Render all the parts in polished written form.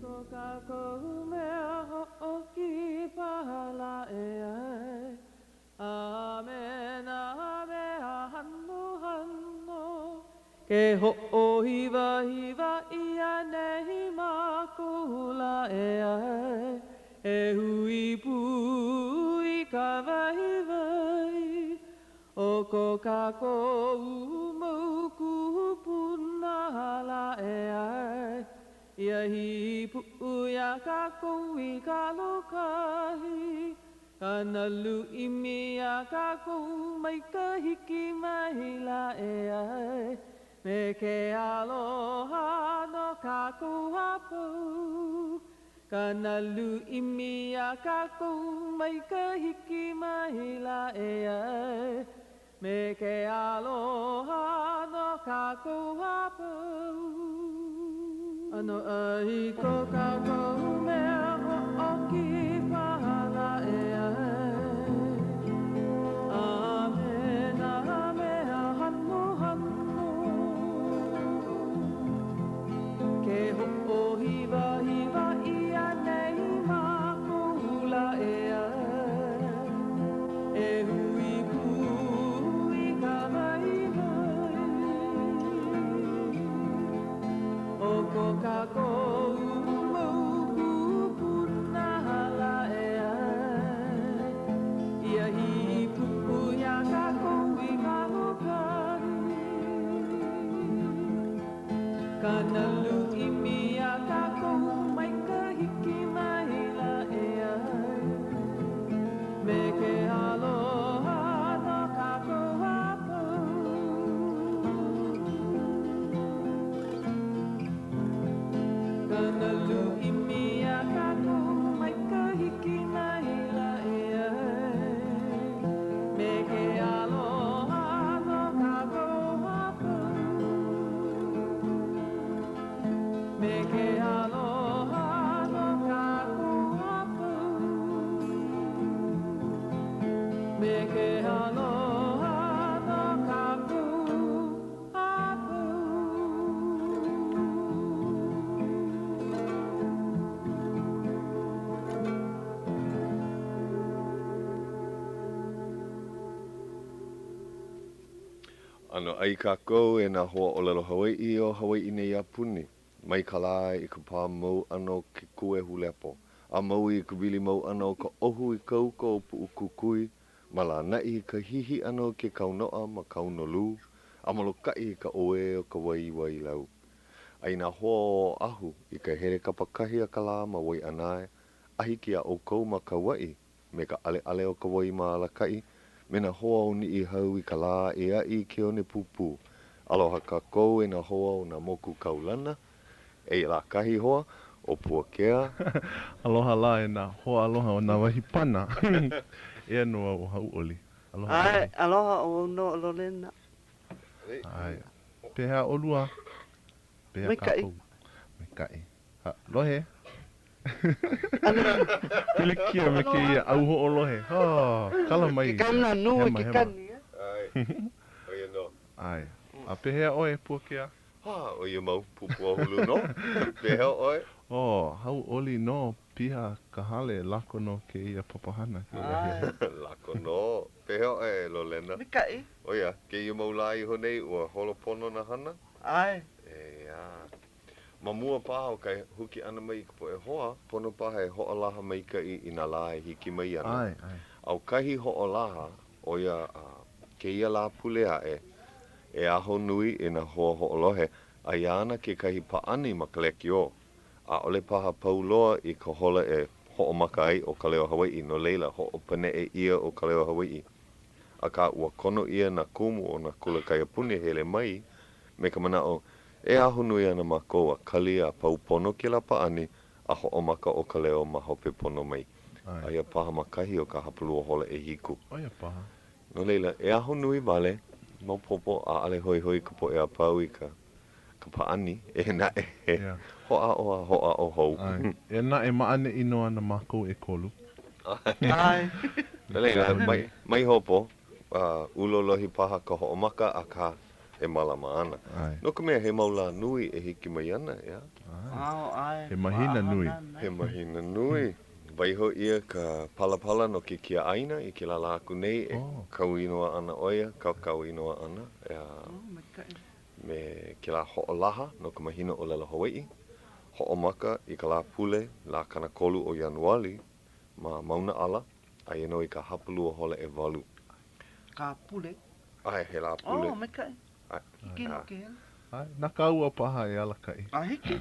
ko kākou mea hoʻokipa lā e ai, A me nā mea hanohano, Ke hoʻohiwahiwa ʻia nei mākou lā e ai, E hui pū i ka waiwai o ko kākou mau kūpuna lā e ai, Ia hīpuʻu iā kākou i ka lōkahi, Ka nalu ʻimi iā kākou mai ka hiki mai lā e ai, Me ke aloha no kākou a pau. Ka nalu ʻimi iā kākou mai ka hiki mai lā e ai, Me ke aloha no kākou a pau. ʻAno ʻai ko kākou mea hoʻokipa lā e ai, A me nā mea hanohano. Ke hoʻohiwahiwa ʻia nei mākou lā e ai, E hui pū i ka waiwai o ko kākou mau kūpuna lā e ai, Ia hīpuʻu iā kākou i ka lōkahi. Ka nalu ʻimi iā kākou mai ka hiki mai lā e ai, Me ke aloha no kākou a pau. Ka nalu ʻimi iā kākou mai ka hiki mai lā e ai, Me ke aloha no kākou a pau. Me ke aloha no kākou a pau. Me ke aloha no kākou a pau. ʻAno ʻai kākou e nā hoa ʻōlelo Hawaiʻi o Hawaiʻi nei a puni, mai ka lā i ka pā mau ʻana o ke kuehu lepo, a mau i ka wili mau ʻana o ka ʻohu i ka uka o Puʻukukui, ma Lānaʻi i ka hihi ʻana o ke kaunoʻa ma Kaunolū, a Molokaʻi i ka ʻoē o ka wai Wailau. A i nā hoa o Oʻahu i ka hele kapakahi a ka lā ma Waiʻanae, a hiki iā ʻoukou ma Kauaʻi, Me ka ʻaleʻale o ka wai ma Alakaʻi, me nā hoa o Niʻihau i ka lā aʻiaʻi i ke one pūpū. Aloha kākou e nā hoa o nā moku kaulana. Eia lā kahi hoa, ʻo Puakea. Aloha lā e nā hoa aloha o nā wahi pana. Eia nō au ʻo Hauʻoli. Aloha ʻAe, aloha ʻo wau nō ʻo Lolena. ʻAe. Pehea ʻolua? Pehea Maikaʻi. kākou? Maikaʻi. Ha, lohe. Pilikia me kēia au hoʻolohe. Ha, kala mai. Ke kaona nui Hema, ke hema. kani, eh? ʻAe, ʻo ia nō. ʻAe. A pehea ʻoe, Puakea? Ha, ʻo ia mau pupuahulu nō. Pehea ʻoe? Oh, hauʻoli nō, piha ka hale, lako nō kēia papahana kēia ahiahi. Lako nō. Pehea ʻoe, Lolena? Maikaʻi. ʻO ia, kēia mau lā iho nei, ua holo pono nā hana? ʻAe. ʻEā. Ma mua paha o ka huki ʻana mai i ka poʻe hoa, pono paha e hoʻolaha maikaʻi i nā lā e hiki mai ana. ʻAe, ʻae. A ʻo kahi hoʻolaha, ʻo ia kēia Lāpule aʻe, e ahonui e nā hoa hoʻolohe, aia ana kekahi pāʻani ma ka lekiō. ʻAʻole paha pau loa i ka hola e hoʻomaka ai ʻo Ka Leo Hawaiʻi, no laila, hoʻopaneʻe ʻia ʻo Ka Leo Hawaiʻi. Akā, ua kono ʻia nā kumu o nā kula kaiapuni e hele mai me ka manaʻo, E ahonui ana mākou a kali a pau pono kēlā pāʻani a hoʻomaka ʻo Ka Leo ma hope pono mai. Aia paha ma kahi o ka hapalua hola ʻehiku. Aia paha. No laila, e ahonui wale, maopopo, ʻaʻole hoihoi ka poʻe a pau i ka ka pāʻani, eia naʻe, he hoʻāʻo a hoʻāʻo hou. ʻAe. Eia naʻe, ma ʻaneʻi nō ana mākou ʻekolu. ʻAe. No laila, mai, mai hopo, a ʻūlōlohi paha ka hoʻomaka, akā, e mālama ana. ʻAe. No ka mea, he mau lā nui e hiki mai ana, ʻeā? ʻAe. ʻAe. He mahina nui. He mahina nui. Waiho ʻia ka palapala no ke kiaʻāina i kēlā lā aku nei e kau inoa ana ʻo ia, kaukau inoa ana, me kēlā hoʻolaha no ka mahina ʻōlelo Hawaiʻi. Hoʻomaka i ka Lāpule, lā 30 o Ianuali, ma Mauna ʻAla, aia nō i ka hapalua hola ʻewalu. Ka pule? ʻAe, he Lāpule. Oh, maikaʻi. Hiki nō ke hele. ʻAe, na kāua paha e alakaʻi. A hiki?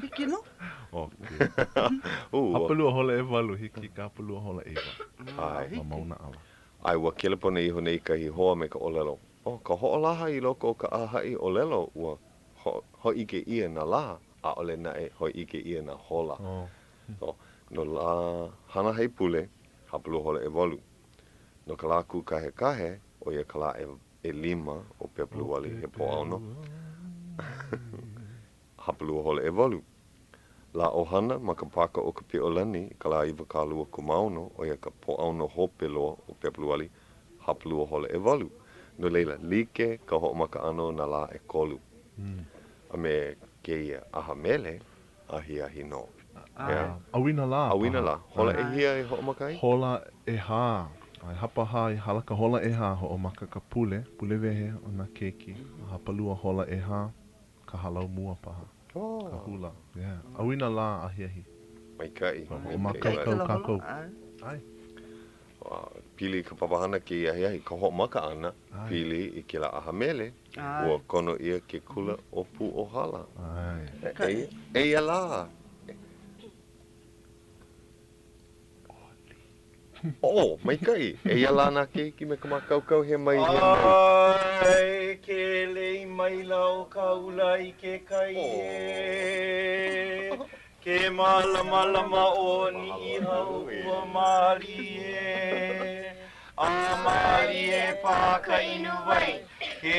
Hiki nō? Okay. Hapalua hola ʻewalu, hiki ka hapalua hola ʻeiwa. ʻAe. Ma Mauna ʻAla. ʻAe, ua kelepona iho nei kahi hoa me ka ʻōlelo, ʻO ka hoʻolaha i loko o ka ʻāhaʻi ʻōlelo, ua hōʻike ʻia nā lā, ʻaʻole naʻe hōʻike ʻia nā hola. So, no lā hana haipule, hapalua hola ʻewalu. No ka lā kūkahekahe, ʻo ia ka lā ʻelima o Pepeluali, he Pōʻaono, hapalua hola ʻewalu. Lā ʻohana ma ka pāka o ka Piʻolani i ka lā 26, ʻo ia ka Pōʻaono hope loa o Pepeluali, hapalua hola ʻewalu. No laila, like ka hoʻomaka ʻana o nā lā ʻekolu. A me kēia ʻaha mele, ahiahi nō. ʻEā? ʻAuinalā paha. ʻAuinalā. Hola ʻehia e hoʻomaka ai? Hola ʻehā. ʻAe, hapahā i hala ka hola ʻehā, hoʻomaka ka pule, pule wehe o nā keiki. A hapalua hola ʻehā, ka hālau mua paha. Ka hula. Yeah. ʻAuinalā ahiahi. Maikaʻi. Hoʻomākaukau kākou. ʻAe. Pili i ka papahana kēia ahiahi, ka hoʻomaka ʻana, pili i kēlā ʻaha mele, ua kono ʻia ke kula ʻo Pūʻōhala. Eia lā! Oh, maikaʻi! Eia lā nā keiki me ka mākaukau he mai, he mai. Ai, ke lei maila ʻo Kaʻula i ke kai ē. Ke mālamalama ʻo Niʻihau ua mālie. A mālie paha ka inu wai, ke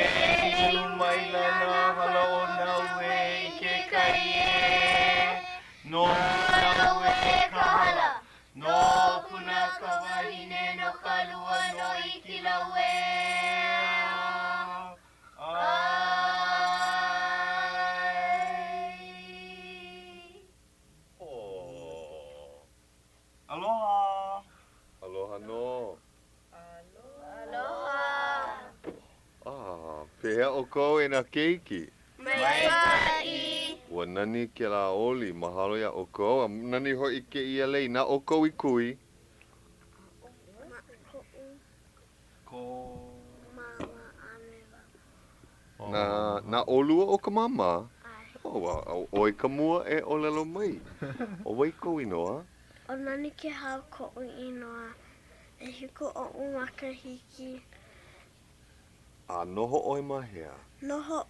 inu maila nā hala o Naue i ke kai ē. No Naue ka hala, no Puna ka wahine, no ka lua nō i Kilauea. Aloha! Aloha nō. Aloha. Ah, pehea ʻoukou e nā keiki? Maikaʻi. Ua nani kēlā oli, mahalo iā ʻoukou, a nani hoʻi kēia lei, na ʻoukou i kui. Ko. Māmā a me Baba. Na, na ʻolua ʻo ka māmā? ʻAe. Oh, a ʻoe ka mua e ʻōlelo mai. ʻO wai kou inoa? ʻO Nani Kehau koʻu inoa. ʻEhiku oʻu makahiki. A noho ʻoe ma hea? Noho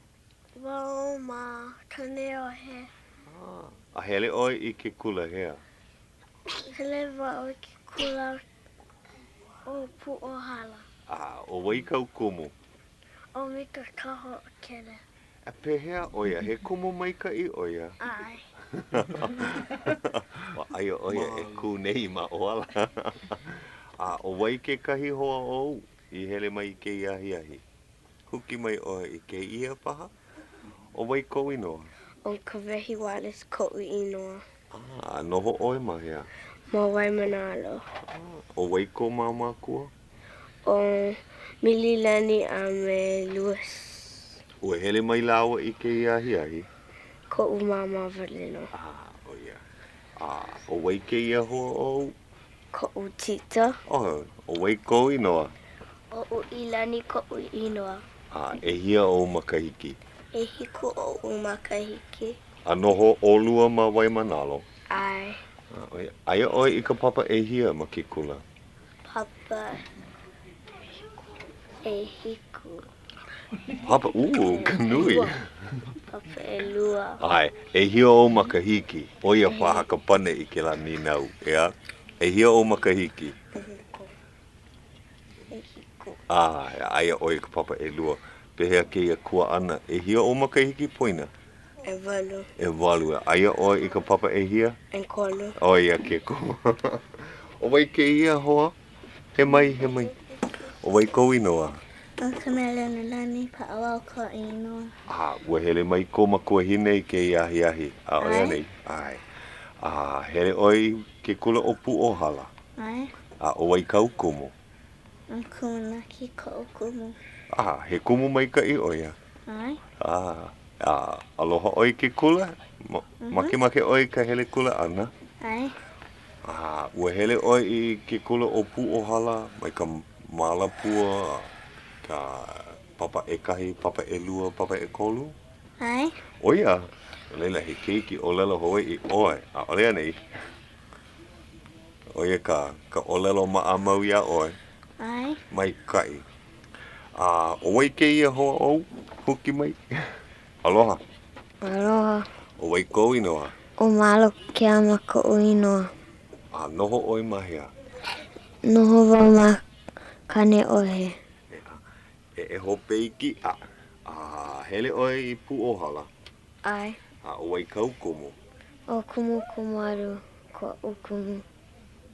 wau ma Kaneohe. Ah, a hele ʻoe i ke kula hea? Hele wau i ke kula ʻo Pūʻōhala. A ʻo wai kāu kumu? ʻO Mika Kahoʻokele. A pehea ʻo ia? He kumu maikaʻi ʻo ia? ʻAe. Ua aia ʻo ia e kū nei ma ʻō ala. A ʻo wai kekahi hoa ou i hele mai i kēia ahiahi? Huki mai ʻoe i kēia paha? ʻO wai kou inoa? ʻO Kawehi Wallace koʻu inoa. A noho ʻoe ma hea? Ma Waimānalo. ʻO wai kou mau mākua? ʻO Mililani a me Louis. Ua hele mai lāua i kēia ahiahi? Koʻu māmā wale nō. A, ʻo ia. A, ʻo wai kēia hoa ou? Koʻu tita. Oh, ʻo wai kou inoa? ʻO Uʻilani koʻu inoa. A, ʻehia ou makahiki? ʻEhiku oʻu makahiki. A noho ʻolua ma Waimānalo? ʻAe. A, ʻo ia. Aia ʻoe i ka papa ʻehia ma ke kula? Papa ʻehiku. Papa, ʻū, ka nui. Papa ʻelua. ʻAe, ʻehia ou makahiki? ʻO ia paha ka pane i kēlā nīnau, ʻeā? ʻEhia ou makahiki? ʻEhiku. ʻEhiku. ʻAe, aia ʻoe i ka papa ʻelua. Pehea kēia kuaʻana? ʻEhia ou makahiki, Poina? ʻEwalu. ʻEwalu. Aia ʻoe i ka papa ʻehia? ʻEkolu. ʻO ia ke kumu. ʻO wai kēia hoa? He mai, he mai. ʻO wai kou inoa? ʻO Kamelenalani Paʻawau koʻu inoa. A ua hele mai kou makuahine i kēia ahiahi, ʻaʻole anei? ʻAe. A hele ʻoe i ke kula ʻo Pūʻōhala? ʻAe. A ʻo wai kāu kumu? ʻO Kumu Naki koʻu kumu. A he kumu maikaʻi ʻo ia? ʻAe. A, a aloha ʻoe i ke kula? Makemake ʻoe i ka hele kula ʻana? ʻAe. A ua hele ʻoe i ke kula ʻo Pūʻōhala mai ka māla pua, ka papa ʻekahi, papa ʻelua, papa ʻekolu? ʻAe. ʻO ia, no laila he keiki ʻōlelo Hawaiʻi ʻoe, ʻaʻole anei? ʻO ia ka, ka ʻōlelo maʻamau iā ʻoe? ʻAe. Maikaʻi. A ʻo wai kēia hoa ou? Huki mai. Aloha. Aloha. ʻO wai kou inoa? ʻO Malo Keama koʻu inoa. A noho ʻoe ma hea? Noho wau ma Kaneʻohe. E, e hope iki, a, a hele ʻoe i Pūʻōhala? ʻAe. A ʻo wai kāu kumu? ʻO Kumu Kumalu koʻu kumu.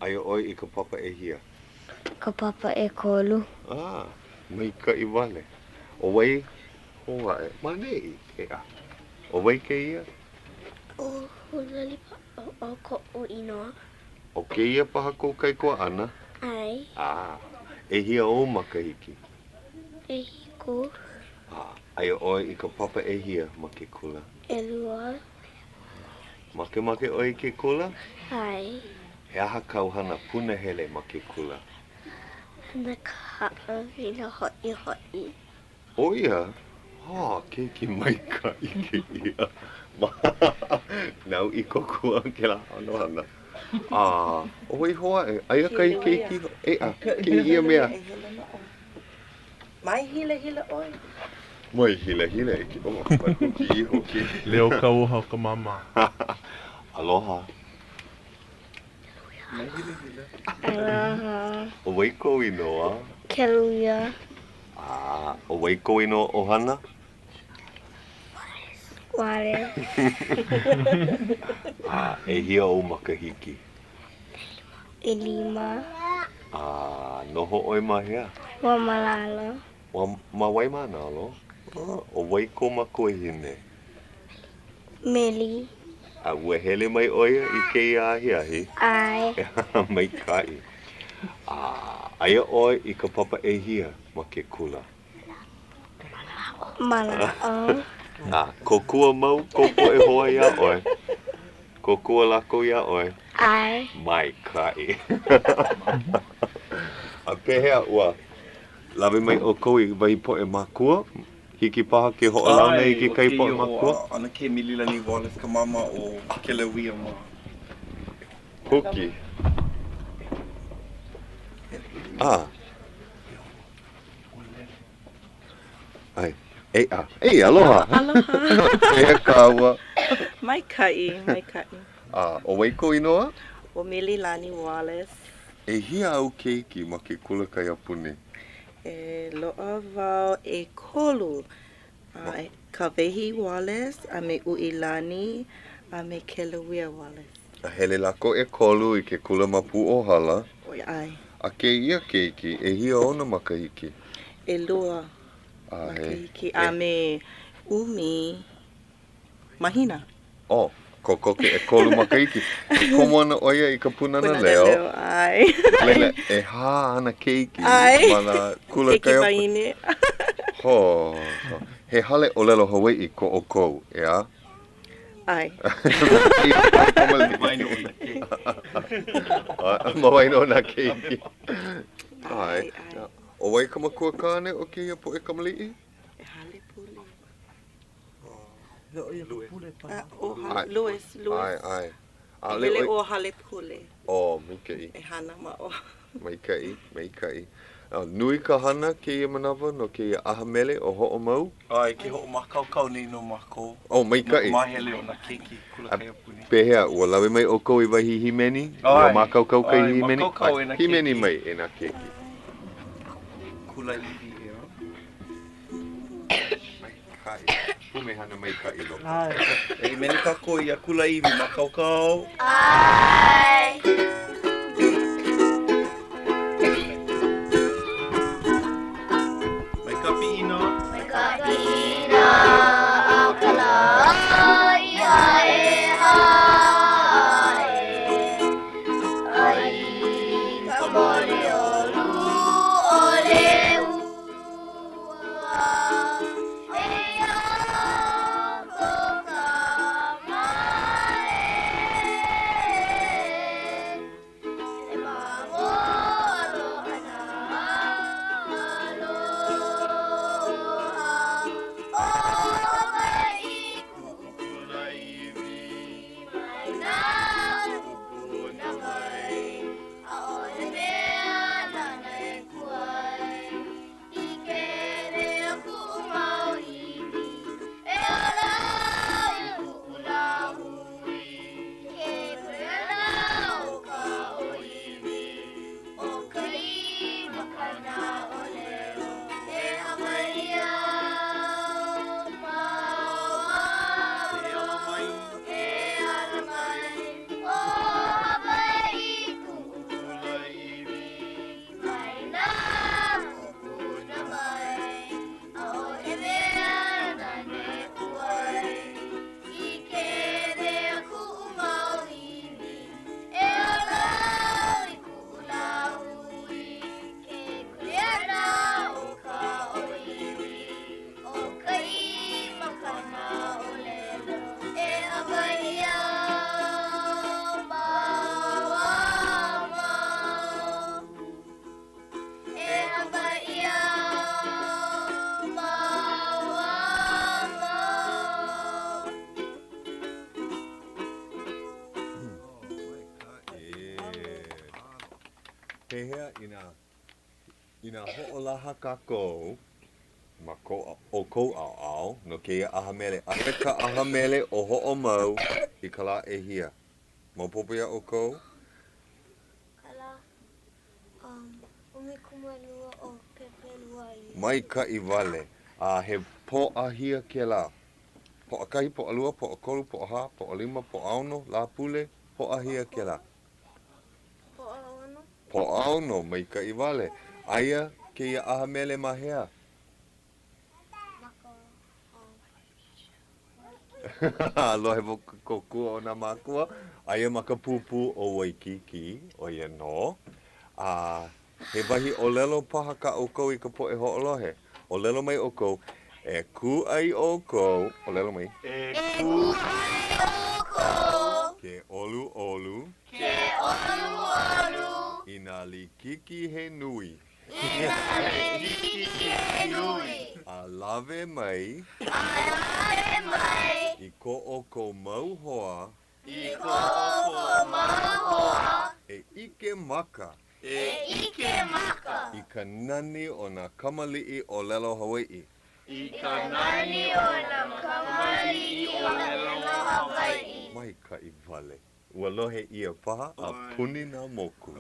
Aia ʻoe i ka papa ʻehia? Ka papa ʻekolu. A, maikaʻi wale. ʻO wai hou aʻe ma nei, ʻeā? ʻO wai kēia? ʻO Hulali Paʻao koʻu inoa. ʻO kēia paha kou kaikuaʻana? ʻAe. A, ʻehia ou makahiki? ʻEhiku. A, aia ʻoe i ka papa ʻehia ma ke kula? ʻElua. Makemake ʻoe i ke kula? ʻAe. He aha kāu hana punahele ma ke kula? Hana ka haʻawina hoʻihoʻi. ʻO ia? Hā, keiki maikaʻi kēia. Nāu i kōkua kēlā ʻano hana. A, ʻo wai hou aʻe? Aia kahi keiki, ʻeā, kēia mea. Mai hilahila ʻoe. Mai hilahila e ke oh, mai huki iho kēia. Leo kauoha o ka māmā. Aloha. Mai hilahila. Aloha. ʻO wai kou inoa? Keluia. A, ʻo wai kou inoa ʻohana? Wale. A, ʻehia ou makahiki? ʻElima. A, noho ʻoe ma hea? Waimanalo. Wa, ma Waimānalo? ʻO wai kou makuahine? Meli. A ua hele mai ʻo ia i kēia ahiahi? ʻAe. Maikaʻi. A, aia ʻoe i ka papa ʻehia ma ke kula? Manaʻo. A, kōkua mau kou poʻe hoa iā ʻoe? Kōkua lākou iā ʻoe? ʻAe. Maikaʻi. A pehea ua lawe mai ʻoukou i wahi poʻe mākua? Hiki paha ke hoʻolauna i kekahi poʻe mākua? ʻAe, ʻo ʻAnakē Mililani Wallace ka māmā o Kelewia mā. Huki. A. ʻAe. ʻEā. Ei, aloha. Aloha. Pehea kāua? Maikaʻi, maikaʻi. A, ʻo wai kou inoa? ʻO Mililani Wallace. ʻEhia āu keiki ma ke kula kaiapuni? E loaʻa wau ʻekolu. A Kawehi Wallace a me Uʻilani a me Kelewia Wallace. A hele lākou ʻekolu i ke kula ma Pūʻōhala. ʻAe. A kēia keiki, ʻehia ona makahiki? ʻElua makahiki a me ʻumi mahina. Oh, kokoke ʻekolu makahiki. E komo ana ʻo ia i ka Pūnana Leo. Pūnana Leo, ʻae. No laila, ʻehā āna keiki ma nā kula Keiki wahine. Ho, he hale ʻōlelo Hawaiʻi ko ʻoukou, ʻeā? ʻAe. Ma waena o nā keiki. ʻAe. ʻO wai ka makua kāne o kēia poʻe kamaliʻi? E Halepule. Louis. ʻAe, ʻae. ʻAʻole ʻo. Hele ʻo Halepule. Oh, maikaʻi. E hana ma ʻō. Maikaʻi, maikaʻi. Nui ka hana kēia manawa no kēia ʻaha mele ʻo Hoʻomau? ʻAe, ke hoʻomākaukau nei nō mākou. Oh, maikaʻi. No ka māhele o nā keiki kula kaiapuni. Pehea, ua lawe mai ʻoukou i wahi hīmeni? Ua mākaukau ka ʻAe, hīmeni? mākaukau e nā keiki. Hīmeni mai e nā keiki. Kulāiwi, ʻeā. Maikaʻi. Pumehana maikaʻi loa. ʻAe. E hīmeni kākou iā Kulāiwi, mākaukau? ʻAe. Pehea inā, inā hoʻolaha kākou ma ko ʻoukou ʻaoʻao no kēia ʻaha mele, aia ka ʻaha mele ʻo Hoʻomau i ka lā ʻehia. Maopopo iā ʻoukou? Ka lā um, 12 o Pepeluali. Maikaʻi wale. A he Pōʻahia kēlā. Pōʻakahi, Pōʻalua, Pōʻakolu, Pōʻahā, Pōʻalima, Pōʻaono, Lāpule, Pōʻahia kēlā. Pōʻaono. Pōʻaono, maikaʻi wale. Aia kēia ʻaha mele ma hea? Ma ka Lohe wau ke kōkua o nā mākua, aia ma ka pūpū o Waikīkī, ʻo ia nō. A he wahi ʻōlelo paha kā ʻoukou i ka poʻe hoʻolohe. ʻŌlelo mai ʻoukou, e kūʻai ʻoukou, ʻōlelo mai. E kūʻai ʻoukou. Ke ʻoluʻolu. Ke ʻoluʻolu. I nā likiki he nui. I nā likiki he nui. A lawe mai. A lawe mai. I ko ʻoukou mau hoa. I ko ʻoukou mau hoa. E ʻike maka. E ʻike maka. I ka nani o nā kamaliʻi ʻōlelo Hawaiʻi. I ka nani o nā kamaliʻi ʻōlelo Hawaiʻi. Maikaʻi wale. Ua lohe ʻia paha a puni nā moku.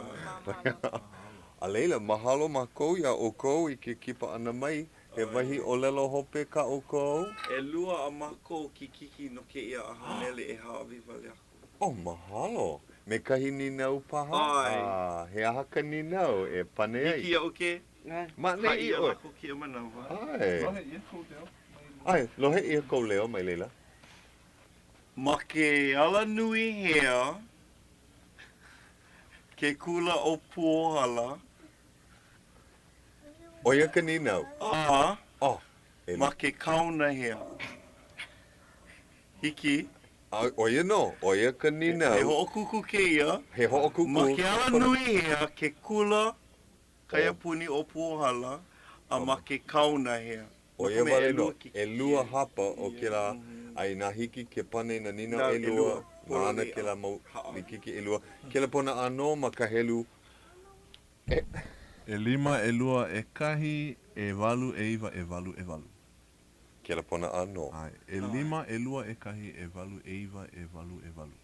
A laila, mahalo mākou iā ʻoukou i ke kipa ʻana mai. He wahi ʻōlelo hope kā ʻoukou? ʻElua a mākou kikiki no kēia ʻaha mele e hāʻawi wale aku. Oh, mahalo. Me kahi nīnau paha? ʻAe. A he aha ka nīnau e pane ai? Hiki iaʻu ke Maʻaneʻi haʻi iā ʻoe. lākou kēia manawa. ʻAe. Lohe ʻia kou leo mai laila. ʻAe, lohe ʻia kou leo mai laila. Ma ke alanui hea ke kula ʻo Pūohala? ʻO ia ka nīnau. A Oh, e. ma ke kaona hea? Hiki. A, ʻo ia nō, ʻo ia ka nīnau. He hoʻokūkū kēia. He hoʻokūkū. Ma ke alanui hea ke kula Kaiapuni ʻo Pūohala a ma ke kaona hea? ʻO ia wale nō, ʻelua hapa o kēlā, a inā hiki ke pane i nā nīnau ʻelua, nāna kēlā mau likiki ʻelua, kelepona ʻānō ma ka helu e. ʻElima, ʻelua, ʻekahi, ʻewalu, ʻeiwa, ʻewalu, ʻewalu. Kelepona ʻānō. ʻAe, ʻelima, ʻelua, ʻekahi, ʻewalu, ʻeiwa, ʻewalu, ʻewalu.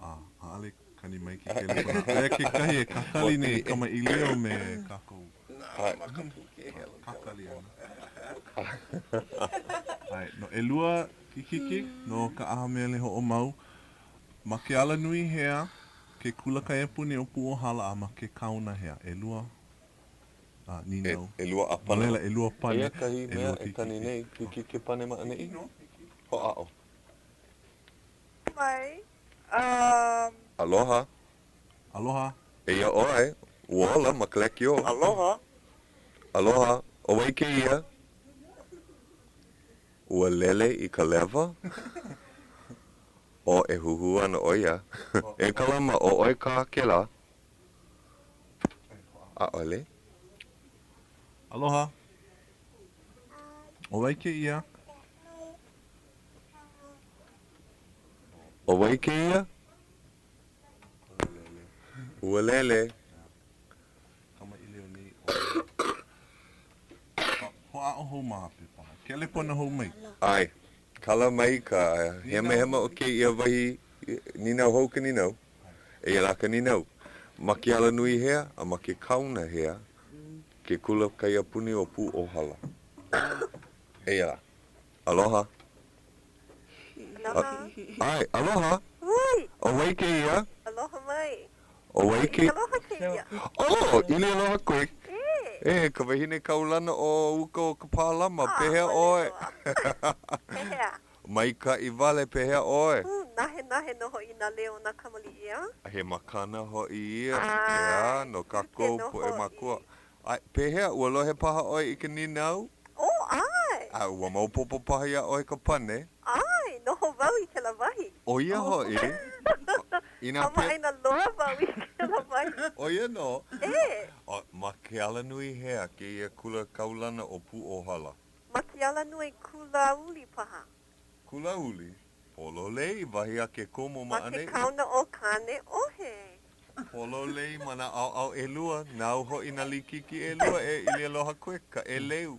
A, ʻaʻole kani mai ke kelepona. Aia kekahi e kakali nei e kamaʻilio me kākou. Kakali ana. ʻAe, no ʻelua kikiki no ka ʻaha mele hoʻomau. Ma ke alanui hea ke kula kaiapuni o Pūohala a ma ke kaona hea? ʻElua a nīnau. ʻElua ʻāpana. No laila, ʻelua pane, Eia kahi mea ʻelua e kani kikiki. nei, hiki ke pane ma ʻaneʻi? Hoʻāʻo. Mai. Um. Aloha. Aloha. Eia ʻoe, ua ola ma ka lekiō. Aloha. Aloha. ʻO wai kēia? Ua lele i ka lewa? O, e huhū ana ʻo ia. E Kalama, ʻo ʻoe kā kēlā? ʻAʻole. Aloha. ʻO wai kēia? ʻO wai kēia? Ua lele. Kamaʻilio nei ʻo Hoʻāʻo hou ma hope paha. Kelepona hou mai. ʻAe. Kala mai ka hemahema o kēia wahi nīnau hou ka nīnau. Eia lā ka nīnau. Ma ke alanui hea a ma ke kaona hea ke kula kaiapuni o Pūʻōhala? Eia lā. Aloha. Aloha. ʻAe, aloha. Ui. ʻO wai kēia? Aloha mai. ʻO wai kēia? Aloha kēia. Oh, ʻIli Aloha Quick. E. E, ka wahine kaulana o uka o Kapālama. Pehea ʻoe? Pehea? Maikaʻi wale, pehea ʻoe? Uh, nahenahe nō hoʻi nā leo o nā kamaliʻi, ʻeā? He makana hoʻi ia, ʻeā, no kākou poʻe mākua. ʻAe, pehea, ua lohe paha ʻoe i ka nīnau? Oh, ʻae! A ua maopopo paha iā ʻoe ka pane? ʻAe, noho wau i kēlā wahi. ʻO ia hoʻi, inā pe. Kamaʻāina loa wau i kēlā wahi. ʻO ia nō. E! ʻO, ma ke alanui hea kēia kula kaulana ʻo Pūʻōhala? Ma ke alanui Kulauli paha. Kulauli? Pololei, wahi a ke kumu ma Ma ke ʻaneʻi. kaona ʻo Kāneʻohe. Pololei ma nā ʻaoʻao ʻelua, nāu hoʻi nā likiki ʻelua e ʻIlialoha Quick, ka ʻeleu.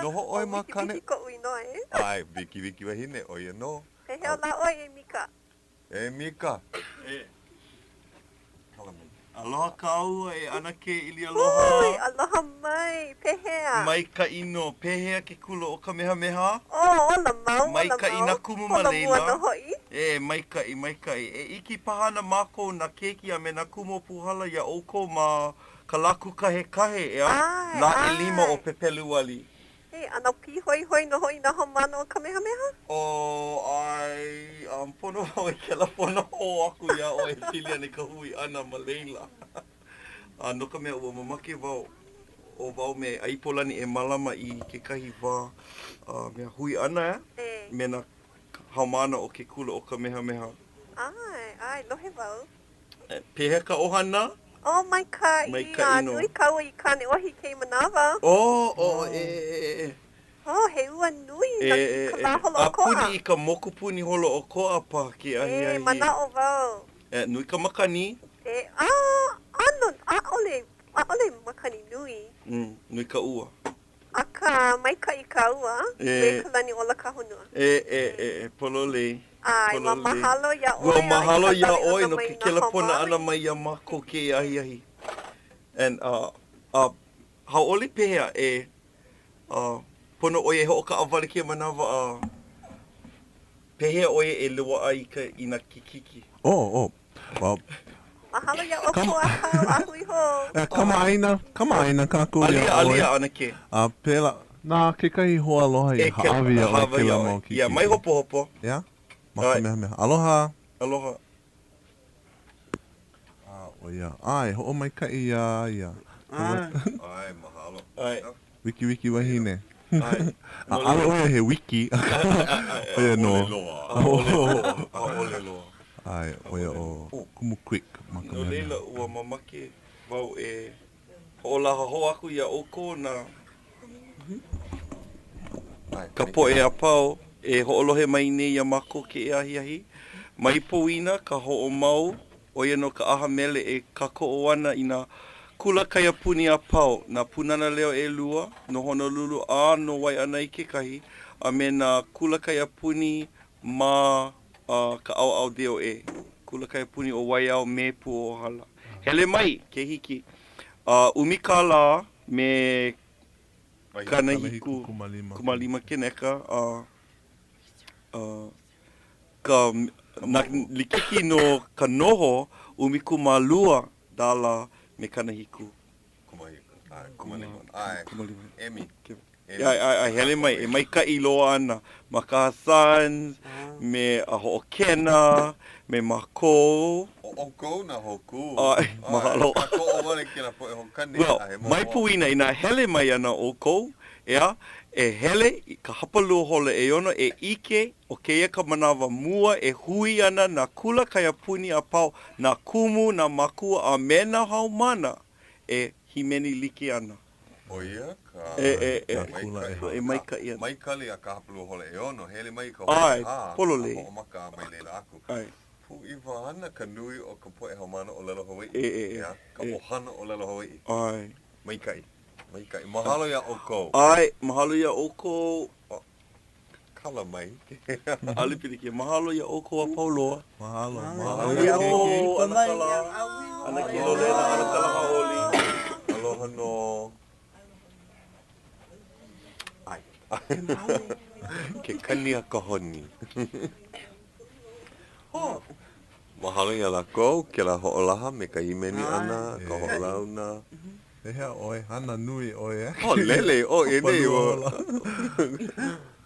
Noho ʻoe ma Kane. Wikiwiki koʻu inoa, e? ʻAe, Wikiwiki wahine, ʻo ia nō. Pehea lā ʻoe, e Mika? E Mika. E. Hala mai. Aloha kāua e ʻAnakē ʻIlialoha. Hui, aloha mai, pehea? Maikaʻi nō. Pehea ke kula ʻo Kamehameha? Oh, ola mau, ola mau. Maikaʻi nā kumu ma Holomua laila. nō hoʻi. E, maikaʻi, maikaʻi. E ʻike paha ana mākou nā keiki a me nā kumu o Pūhala iā ʻoukou ma ka lā kūkahekahe, ʻeā? ʻAe, Lā ʻelima ʻae. o Pepeluali. He ʻano pīhoihoi nō hoʻi nā haumāna o Kamehameha? Oh, ʻae, um, pono wau i kēlā pono hou aku iā ʻoe e pili ana i ka hui ʻana ma laila. A no ka mea, ua mamake wau ʻo wau me ʻAipolani e mālama i kekahi wā a mea hui ʻana E. me nā haumāna o ke kula ʻo Kamehameha. ʻAe, ʻae, lohe wau. Pehea ka ʻohana? Oh, maikaʻi, Maikaʻi a nō. nui ka ua i Kāneʻohe i kēia manawa. Oh, oh, e, e, e, e. Oh, he ua nui E, na e, ka e. lā A holoʻokoʻa. puni i ka mokupuni holoʻokoʻa paha ke E, ahiahi. manaʻo wau. E, nui ka makani. E, a, ʻano, ʻaʻole, ʻaʻole makani nui. Mm, nui ka ua. Akā, maikaʻi ka ua, E. me ka lani ola ka honua. E, e, e, e, pololei. ʻAe, ua Pololei. mahalo iā ʻoe Ua a i mahalo ka iā lawe ʻoe ʻana no mai ke nā kelepona haumāna ʻana i mai iā mākou kēia ahiahi. And, uh, uh, hauʻoli pehea e, uh, pono ʻoe e hoʻokaʻawale kēia manawa a pehea ʻoe e loaʻa i ka, i nā kikiki? Oh, oh, well, Mahalo iā ʻoukou a pau a hui hou. E, kamaʻāina, kamaʻāina kākou iā Alia, ʻoe. alia, ʻanakē. A pēlā, na kekahi hoaaloha i E, ke, hāʻawi iā ʻoe hāʻawi kēlā iā ʻoe. mau kikiki. Yeah, mai hopohopo. Yeah, ma ʻAe. Kamehameha. Aloha. Aloha. A, ʻo ia. ʻAe, hoʻomaikaʻi iā ia. ʻAe. ʻAe, mahalo. ʻAe. Wikiwiki wahine. ʻAe. A ʻaʻole ʻo ia he wiki, akā, ʻo ia nō. ʻAʻole loa. ʻAʻole loa. ʻAʻole loa. ʻAe, ʻo ia ʻo Kumu Quick ma No laila, Kamehameha. ua mamake wau e hoʻolaha hou aku iā ʻoukou na ka poʻe a pau e hoʻolohe mai nei iā mākou kēia ahiahi. Mai poina ka hoʻomau ʻo ia nō ka ʻaha mele e kākoʻo ana i nā kula kaiapuni a pau, nā Pūnana Leo ʻelua, no Honolulu a no Waiʻanae kekahi, a me nā kula kaiapuni ma ka ʻaoʻao DOE, Kula Kaiapuni o Waiau me Pūohala. Hele mai ke hiki a ʻumi kālā me 70 kūmālima keneka a ka nā likiki no ka noho 12 dala me 70. Emi. ʻAe, ʻae, ʻae, hele mai, e maikaʻi loa ana ma ka Sons, me a Hoʻokena, me mākou. ʻO ʻoukou nā hōkū. ʻAe, mahalo. Kākoʻo wale kēlā poʻe hoʻokani. Well, mai poina inā hele mai ana ʻoukou, ʻeā, e hele i ka hapalua hola ʻeono e ʻike ʻo kēia ka manawa mua e hui ana nā kula kaiapuni a pau, nā kumu, nā mākua a me nā haumāna e hīmeni like ana. ʻO ia ka E, e, e. maikaʻi. E maikaʻi ana. Mai kali a ka hapalua hola ʻeono, hele mai i ka hola ʻAe, ʻehā, pololei. a hoʻomaka a mai laila aku. ʻAe. Pūʻiwa ana ka nui o ka poʻe haumāna ʻōlelo Hawaiʻi. E, e, e. ʻEā, ka E. ʻohana ʻōlelo Hawaiʻi. ʻAe. Maikaʻi. Maikaʻi. Mahalo iā ʻoukou. ʻAe, mahalo iā ʻoukou. Kala mai. ʻAʻole pilikia. Mahalo iā ʻoukou a pau loa. Mahalo. Mahalo iā ʻoukou, ʻAnakala, ʻAnakē Lolena, ʻAnakala Hauʻoli. Aloha nō. ʻAe. Ke kani a ka honi. Mahalo iā lākou, kēlā hoʻolaha me ka hīmeni ʻana, ka hoʻolauna. Pehea ʻoe, hana nui ʻoe e? Oh, lele, oh, e nei, ua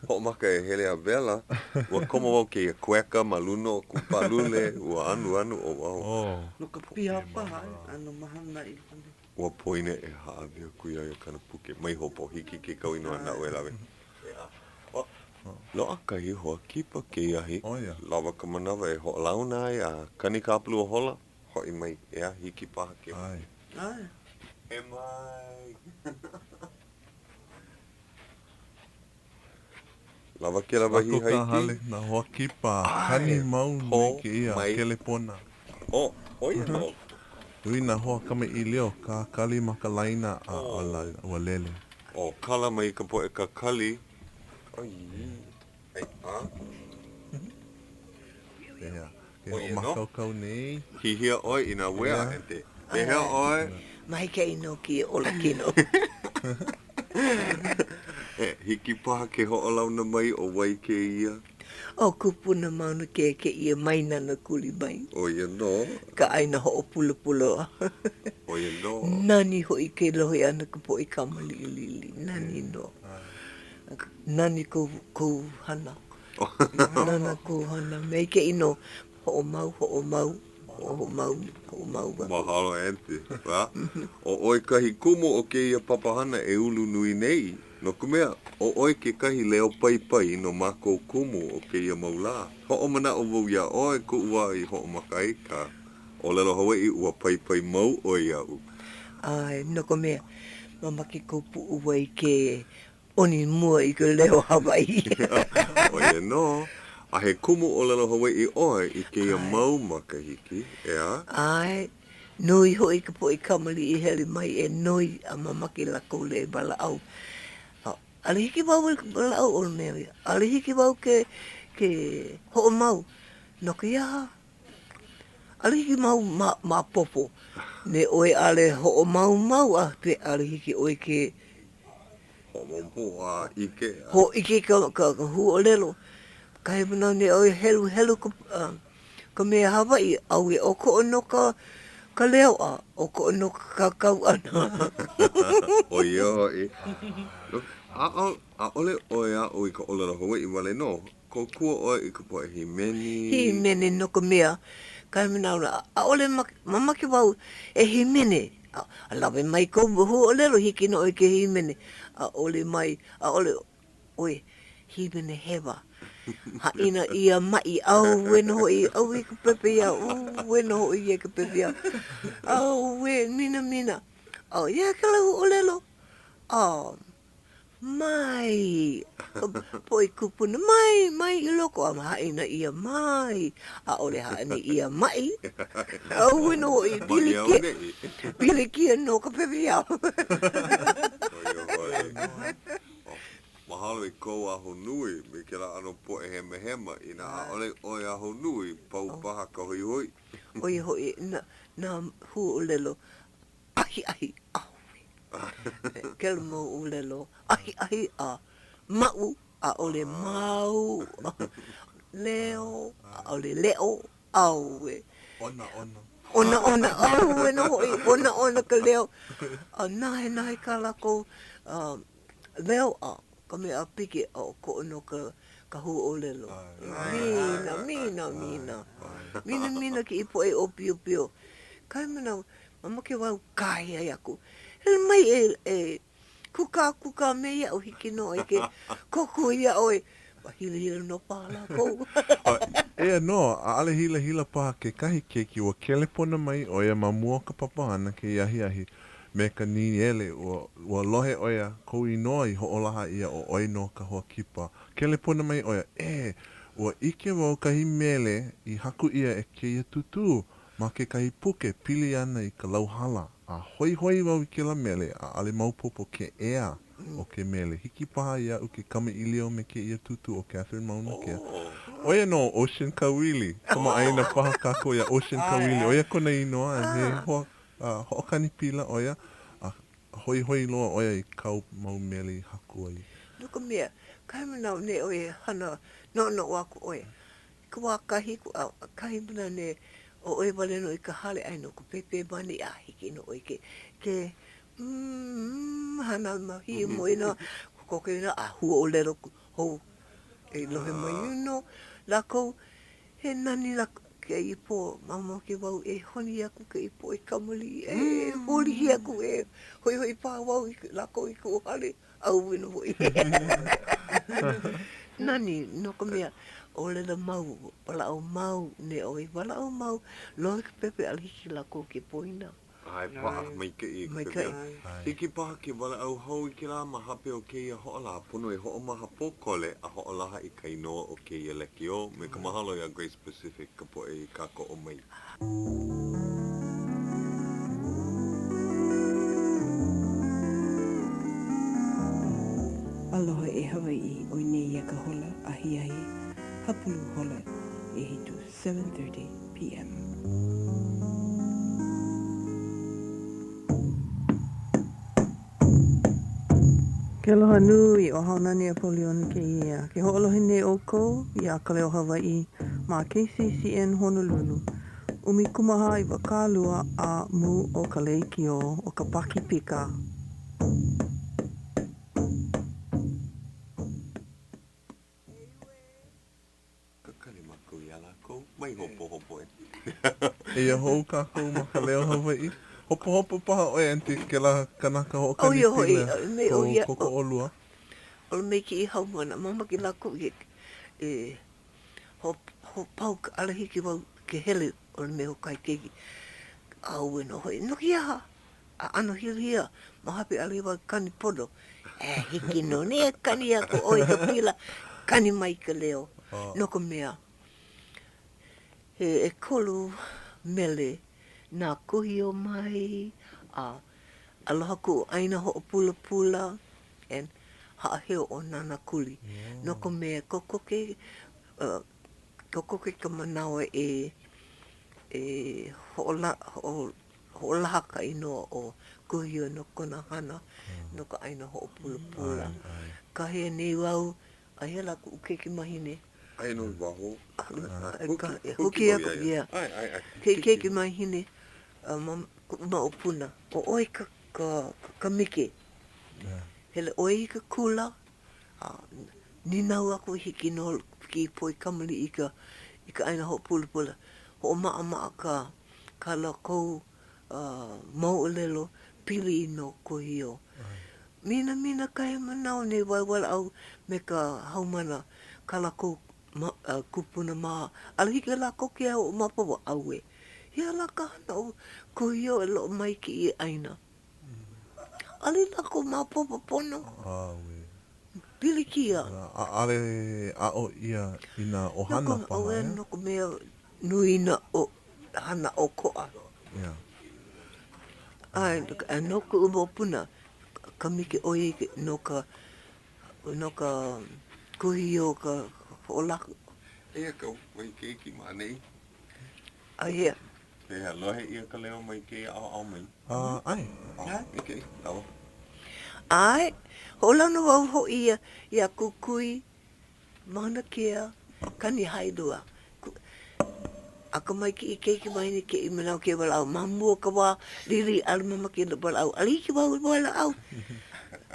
hoʻomaka e hele a wela, ua komo wau kēia kueka ma luna o kuʻu pālule, ua anuanu ʻo wau. Oh. No ka piha paha, ʻano mahana i luna. Ua poina e hāʻawi aku iā ia kāna puke, mai hopohopo, hiki ke kau inoa naʻu e lawe. Loaʻa kahi hoa kipa kēia ahi, lawa ka manawa e hoʻolauna ai a kani ka hapalua hola, hoʻi mai, ʻeā, hiki paha ke. ʻAe. ʻAe. E mai. Lawa kēlā wahi Lako ka hāiki. hale, nā hoa kipa, kani mau nui kēia kelepona. Oh, ʻo ia nō. Nui nā hoa kamaʻilio kakali ma ka laina a ua lele. Oh, kala mai ka poʻe kakali. Ai, ai, a? Pehea? Ke hoʻomākaukau nei. Hihia ʻoe i nā uea, Aunty. Pehea ʻoe? Maikaʻi nō kēia olakino. E, hiki paha ke hoʻolauna mai ʻo wai kēia? ʻO Kupuna Mauna Kea kēia mai Nānākuli mai. ʻO ia nō. Ka ʻāina hoʻopulapula. ʻO ia nō. Nani hoʻi ke lohe ʻana ka poʻe kama liʻiliʻi. Nani nō. Nani kou, kou hana. Nana kou hana. Maikaʻi nō. Hoʻomau, hoʻomau, hoʻomau, hoʻomau aku. Mahalo, Aunty. Well, ʻo ʻoe kahi kumu o kēia papahana e ulu nui nei, no ka mea, ʻo ʻoe kekahi leo paipai no mākou kumu o kēia mau lā. Hoʻomanaʻo wau iā ʻoe koʻu wā i hoʻomaka ai ka ʻōlelo Hawaiʻi, ua paipai mau ʻoe iaʻu. ʻAe, no ka mea, mamake kou puʻuwai ke ʻoni mua i ka leo Hawaiʻi. ʻO ia nō. A he kumu ʻōlelo Hawaiʻi ʻoe i kēia mau makahiki, ʻeā? ʻAe. Nui hoʻi ka poʻe kamaliʻi hele mai e noi a mamake lākou e walaʻau. ʻAʻole hiki wau e walaʻau ʻo mea ia. ʻAʻole hiki wau ke ke hoʻomau no ke aha? ʻAʻole hiki mau maopopo me ʻoe ʻaʻole hoʻomau mau a ʻaʻole hiki ʻoe ke Hoʻomaopopo a ʻike. Hōʻike ka ka huaʻōlelo. Kahi manawa nei ʻoe heluhelu ka ka mea Hawaiʻi, ʻauwe ʻokoʻa nō ka ka leo a ʻokoʻa nō ka kākau ʻana. ʻO ia hoʻi. ʻAʻole ʻoe aʻo i ka ʻōlelo Hawaiʻi wale nō. Kōkua ʻoe i ka poʻe hīmeni. Hīmeni no ka mea, kahi manawa, ʻaʻole mamake wau e hīmeni. A lawe mai kou huaʻōlelo, hiki nō ʻoe ke hīmeni. ʻAʻole mai, ʻaʻole ʻoe hīmeni hewa. Haʻina ʻia maʻi, ʻauwe nō hoʻi, ʻauwe ka pepeiao, ʻauwe nō hoʻi ia ka pepeiao. ʻAuwe, minamina. ʻO ia kēlā huaʻōlelo. Oh. Mai, ka poʻe kūpuna, mai, mai i loko a haʻina ʻia mai, ʻaʻole haʻina ʻia maʻi. ʻAuwe nō hoʻi, pilikia, pilikia nō ka pepeiao. Mahalo i kou ahonui me kēlā ʻano poʻe hemahema, inā ʻaʻole ʻoe ahonui, pau paha ka hoihoi. ʻO ia hoʻi nā, nā huaʻōlelo ahiahi, ʻauwe. Kēlā mau ʻōlelo ahiahi a maʻu, ʻaʻole mau, leo, ʻaʻole leʻo, ʻauwe. Onaona. Onaona, ʻauwe nō hoʻi, onaona ka leo. A nahenahe kā lākou leo a ka mea ʻāpiki, a ʻokoʻa nō ka ka huaʻōlelo. Mina, mina, mina. Minamina kēia poʻe ʻōpiopio. Kahi manawa, Mamake wau kāhea aku, Hele mai e, e kūkākūkā me iaʻu, hiki nō i ke kōkua iā ʻoe. Ua hilahila nō paha lākou. Eia nō, ʻaʻole hilahila paha kekahi keiki, ua kelepona mai ʻo ia ma mua o ka papahana kēia ahiahi me ka nīele, ua, ua lohe ʻo ia, kou inoa i hoʻolaha ʻia ʻo ʻoe nō ka hoa kipa. Kelepona mai ʻo ia, E, ua ʻike wau kahi mele i haku ʻia e kēia tūtū. Ma kekahi puke pili ana i ka lauhala, a hoihoi wau i kēlā mele, ʻaʻole maopopo ke ea o ke mele. Hiki paha iaʻu ke kamaʻilio me kēia tūtū ʻo Catherine Maunakea. ʻO ia nō ʻo Ocean Kauili. Kamaʻāina paha kākou iā Ocean Kauili. ʻO ia kona inoa, he hoa hoʻokani pila ʻo ia, a hoihoi loa ʻo ia i kāu mau mele i haku ai. No ka mea, kahi manawa nei ʻoe e hana noʻonoʻo aku ʻoe, I ka wā kahiko, a kahi manawa nei, ʻo ʻoe wale nō i ka hale ʻai no ka pēpē mani a hiki nō ʻoe ke, ke mm hana ma hiamoe nō, kokoke nō a huaʻōlelo hou e lohe mai ai nō lākou. He nani lā kēia pō, mamake wau e honi aku kēia poʻe kamaliʻi, e hōlihi aku, e hoʻihoʻi paha wau i lākou i kuʻu hale. ʻAuwe nō hoʻi. Nani, no ka mea, ʻōlelo mau, walaʻau mau, ne ʻoe, walaʻau mau, lohe ka pepe ʻaʻole hiki lākou ke poina. ʻAe, paʻa maikaʻi ka Maikaʻi. Hiki paha ke walaʻau hou i kēlā ma hape o kēia hoʻolaha pono e hoʻomaha pōkole a hoʻolaha i ka inoa o kēia lekiō me ka mahalo iā Grace Pacific ka poʻe i kākoʻo mai. Aloha e Hawaiʻi, ʻoi nei ia ka hola ahiahi hapulu hola ʻehitu, 7:30 PM. Ke aloha nui ʻo Haunani Apoliona kēia. Ke hoʻolohe nei ʻoukou iā Ka Leo Hawaiʻi ma KCCN Honolulu, 14 20 a mū o ka lekiō o ka Pakipika. Kakali mākou iā lākou, mai hopohopo e. Eia hou kākou ma ka Leo Hawaiʻi. Hopohopo paha ʻoe, Aunty, kēlā kanaka hoʻokani ʻO ia hoʻi, pila me ʻo kou ia, kōkoʻolua. ʻO me kēia haumāna, mamake lākou i e hoʻopau ka ʻaʻole hiki wau ke hele ʻole me hoʻokahi keiki. ʻAuwe nō hoʻi, no ke aha? A ʻano hilahila ma hope ʻaʻole wau kani pono. E hiki nō nei e kani aku ʻoe i ka pila, kani mai ka leo. No ka mea, he ʻekolu mele na Kuhio mai a Aloha Kuʻu ʻĀina Hoʻopulapula and Haʻaheo ʻo Nānākuli. No ka mea, kokoke, kokoke ka manawa e e hoʻola, hoʻo Hoʻolaha ka inoa ʻo Kuhio no kona hana no ka ʻāina hoʻopulapula. Kāhea nei wau, aia lā kuʻu keikimahine. Aia nō i waho. Huki aku, yeah. Ke keikimahine ma kuʻu moʻopuna, ʻo ʻoe ka Kamike. Hele ʻoe i ke kula, a nīnau aku hiki nō ke poʻe kamaliʻi i ka ʻāina hoʻopulapula. Hoʻomaʻamaʻa ka kā lākou moʻolelo pili no Kuhio. Minamina kahi manaʻo nei wau walaʻau me ka haumana kā lākou kūpuna mā. ʻAʻole hiki iā lākou ke hoʻomaopopo, ʻAuē, he aha lā ka hana o Kuhio e loaʻa mai kēia ʻāina? ʻAʻole lākou maopopo pono. Pilikia. ʻAʻole aʻo ʻia i nā ʻohana paha, ʻeā? No ka mea, nui nā hana ʻokoʻa. Yeah. ʻAe, no kuʻu moʻopuna, Kamiki ʻo ia no ka, no ka Kuhio ka hoʻolako. Eia ka wahi keiki ma ʻaneʻi. Aia. Pehea, lohe ʻia ka leo mai kēia ʻaoʻao mai? ʻAe. ʻAe, lawa. ʻAe, hoʻolauna wau hoʻi ia iā Kukui Mauna Kea, Kanihailua. Akamai kēia keiki wahine kēia manawa kēia walaʻau. Ma mua o ka wā liʻiliʻi ʻaʻole mamake i walaʻau. ʻAʻole hiki wau i walaʻau.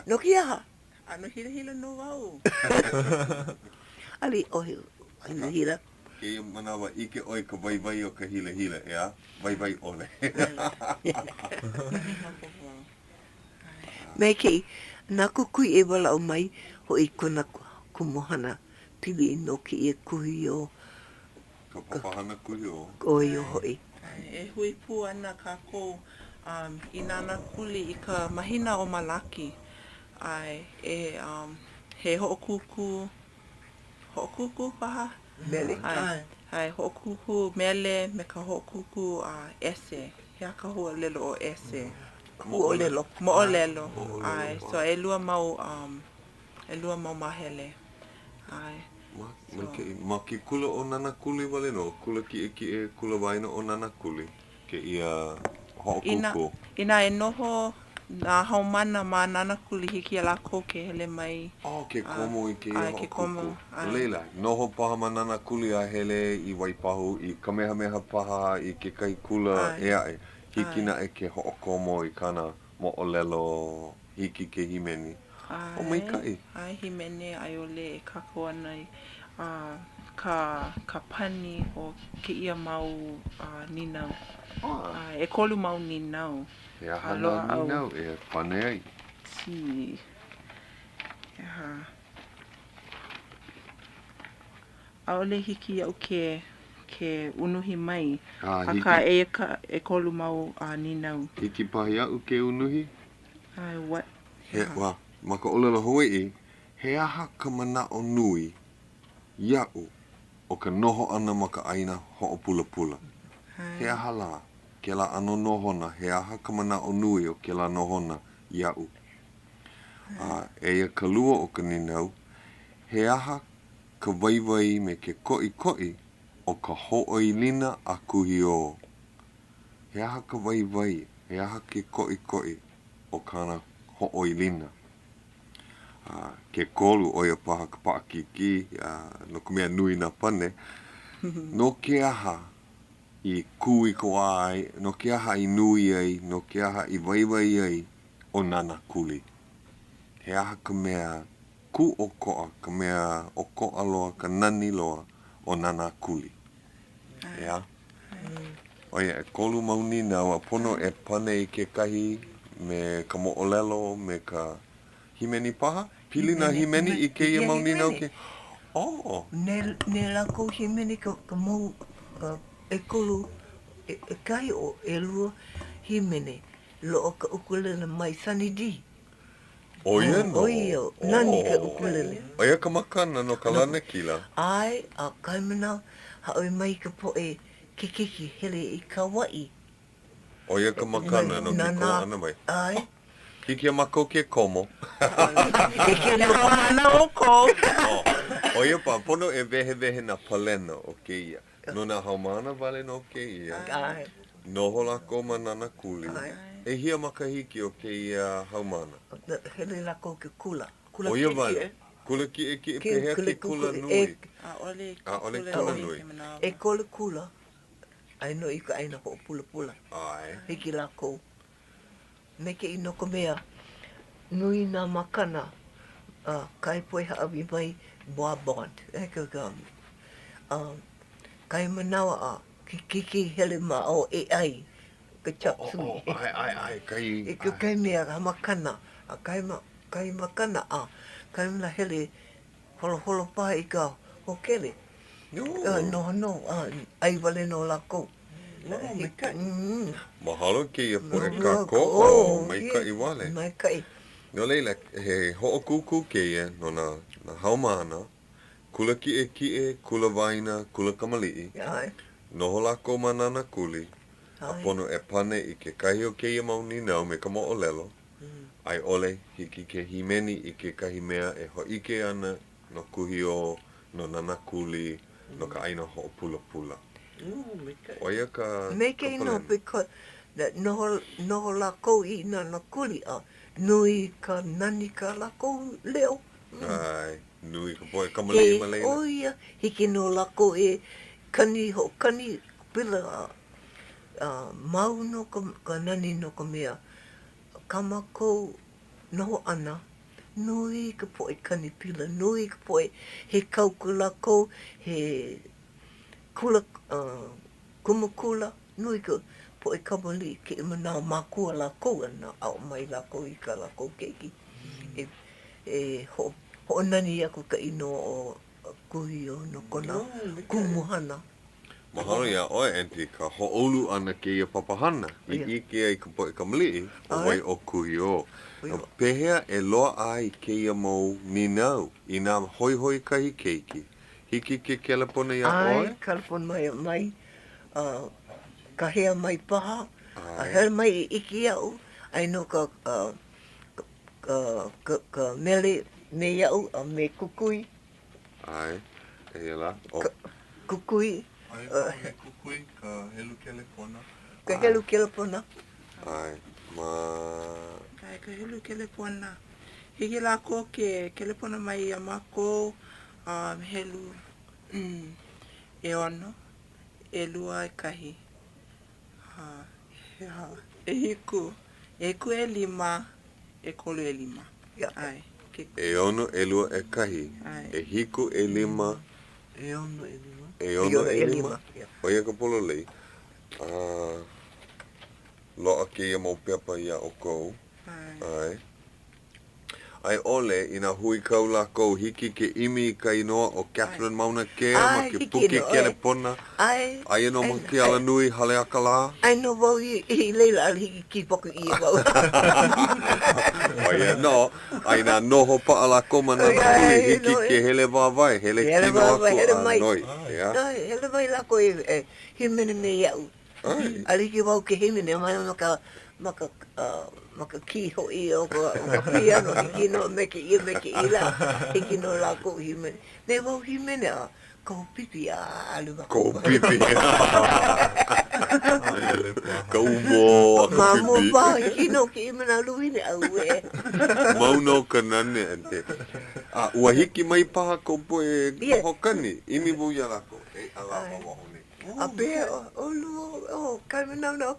No ke aha? ʻAno hilahila nō wau. ʻAʻole ʻohe hilahila. Kēia manawa ʻike ʻoe i ka waiwai o ka hilahila, ʻeā? Waiwai ʻole. Maikaʻi, na Kukui e walaʻau mai hoʻi kona kumuhana pili no kēia Kuhio. Ka papahana Kuhio. ʻO ia hoʻi. E hui pū ana kākou i Nānākuli i ka mahina ʻo Malaki, a e he hoʻokūkū, hoʻokūkū paha? Mele. ʻAe, ʻae, hoʻokūkū mele me ka hoʻokūkū ese. He aha ka huaʻōlelo ʻo ese? Moʻolelo. Moʻolelo, ʻae. So ʻelua mau, um, ʻelua mau māhele. ʻAe. Maikaʻi. Ma ke kula ʻo Nanakuli wale nō, kula kiʻekiʻe, kula waena ʻo Nanakuli, kēia hoʻokūkū. Inā e noho nā haumāna ma Nānākuli, hiki iā lākou ke hele mai. Oh, ke komo i kēia hoʻokūkū. No laila, noho paha ma Nānākuli a hele i Waipahu, i Kamehameha paha, i kekahi kula ʻē aʻe, hiki naʻe ke hoʻokomo i kāna moʻolelo, hiki ke hīmeni. Oh, maikaʻi. ʻAe, hīmeni a i ʻole e kākau ana i ka ka pani o kēia mau nīnau. ʻAe, ʻekolu mau nīnau. He aha nā nīnau e pane ai? He aha. ʻAʻole hiki iaʻu ke. ke unuhi mai. A, hiki. Akā, eia ka ʻekolu mau nīnau. Hiki paha iaʻu ke unuhi? ʻAe, what? He, well, ma ka ʻōlelo Hawaiʻi, he aha ka manaʻo nui iaʻu o ka noho ʻana ma ka ʻāina hoʻopulapula? He aha lā kēlā ʻano nohona, he aha ka manaʻo nui o kēlā nohona iaʻu? A eia ka lua o ka nīnau, he aha ka waiwai me ke koʻikoʻi o ka hoʻoilina a Kuhiō? He aha ka waiwai, he aha ke koʻikoʻi o kāna hoʻoilina? A ke kolu, ʻo ia paha ka paʻakikī, no ka mea nui nā pane, no ke aha i kūikawā ai, no ke aha i nui ai, no ke aha i waiwai ai ʻo Nānākuli? He aha ka mea kūʻokoʻa, ka mea ʻokoʻa loa, ka nani loa o Nānākuli? ʻEā? ʻO ia ʻekolu mau nīnau a pono e pane i kekahi me ka moʻolelo, me ka hīmeni paha? Pili nā hīmeni i kēia mau nīnau ke. Oh! Ne, ne lākou hīmeni ka, ka mau, ka ʻekolu, ʻekahi o ʻelua hīmeni. Loaʻa ka ʻukulele mai Sunny D. ʻO ia nō. ʻO ia, nani ka ʻukulele. ʻO ia ka makana no ka lanakila. ʻAe, a kahi manawa, hāʻawi mai ka poʻe keiki hele i Kauaʻi. ʻO ia ka makana no ke koho ʻana mai. ʻAe. Hiki iā mākou ke komo. Hiki iā ʻoukou. ʻO ia paha, pono e wehewehe nā palena o kēia. No nā haumāna wale nō kēia. ʻAe. Noho lākou ma Nānākuli. ʻAe. ʻEhia makahiki o kēia haumāna? Hele lākou i ke kula. Kula ʻO ia wale. Kula kiʻekiʻe pehea ke kula nui? ʻAʻole ʻAʻole kula nui. ʻEkolu kula. Aia nō i ka ʻāina hoʻopulapula. ʻAe. Hiki lākou. Maikaʻi no ka mea, nui nā makana a kahi poʻe hāʻawi mai war bond, a kahi manawa a ke keiki hele ma ʻō e ʻai ka chop suey. ʻAe, ʻae, ʻae, kahi. I kahi mea ka makana, a kahi kahi makana a kahi manawa hele holoholo paha i ka hōkele. Noho nō, a ʻai wale nō lākou. Mahalo kēia poʻe kākoʻo, maikaʻi wale. Maikaʻi. No laila, he hoʻokūkū kēia no nā haumāna, kula kiʻekiʻe, kula waena, kula kamaliʻi. Noho lākou ma Nānākuli, a pono e pane i kekahi o kēia mau nīnau me ka moʻolelo, a i ʻole, hiki ke hīmeni i kekahi mea e hōʻike ana no Kuhiō, no Nānākuli, no ka ʻāina hoʻopulapula. ʻO ia ka Maikaʻi nō because noho, noho lākou i Nānākuli a nui ka nani kā lākou leo. ʻAe, nui ka poʻe kamaliʻi ma laila. ʻO ia, hiki nō lākou e kani, hoʻokani pila a mau nō ka nani no ka mea kā mākou noho ʻana, nui ka poʻe kani pila, nui ka poʻe he kauka lākou, he kula, kumu kula, nui ka poʻe kamaliʻi kēia manawa mākua lākou a aʻo mai lākou i kā lākou keiki e hoʻonani aku ka inoa o Kuhiō no kona kumuhana. Mahalo iā ʻoe, Aunty, ka hoʻoulu ʻana kēia papahana i ʻike ai ka poʻe kamaliʻi ʻo wai ʻo Kuhiō. Pehea e loaʻa ai kēia mau nīnau inā hoihoi kahi keiki? Hiki ke kelepona iā ʻoe? ʻAe, kelepona mai mai, a kāhea mai paha, a hele mai e ʻike iaʻu, aia nō ka ka mele me iaʻu a me Kukui. ʻAe, eia lā, ʻo. Kukui. Aia paha me Kukui ka helu kelepona. Ka helu kelepona. ʻAe, ma. ʻAe, ka helu kelepona. Hiki lākou ke kelepona mai iā mākou a helu ʻeono, ʻelua, ʻekahi, ʻehiku, ʻehiku ʻelima, ʻekolu ʻelima. ʻAe. ʻEono, ʻelua, ʻekahi, ʻehiku, ʻelima, ʻeono, ʻelima, ʻeono, ʻelima, ʻo ia ka pololei. A loaʻa kēia mau pepa iā ʻoukou. ʻAe. A i ʻole, inā huikau lākou, hiki ke ʻimi i ka inoa ʻo Catherine Mauna Kea ma ʻAe, ke hiki puke nō ʻoe. kelepona. ʻAe. Aia nō ma ke alanui Haleakalā. ʻAe nō wau i, i laila ʻaʻole hiki kīpaku ʻia wau. ʻO ia nō. A inā noho paʻa lākou ma Nānākuli, hiki ke hele wāwae, hele kino aku a noi. ʻAe, hele mai lākou e hīmeni me iaʻu. ʻAʻole hiki wau ke hīmeni mai ma ka, ma ka, ma ka kī hoʻi o ka, o ka piano, hiki nō me kēia me kēia lā, hiki nō lākou hīmeni. Nei wau hīmeni a kohu pipi a alu aku. Kohu pipi. Ka ʻumo a ka pipi. Ma mua paha, hiki nō ke ʻimi nā luahine, ʻauē. Mau nō ka nane. A ua hiki mai paha kou poʻe hoʻokani, ʻimi wau iā lākou, e ala ma waho nei. A pehea ʻolua, ʻo ka manawa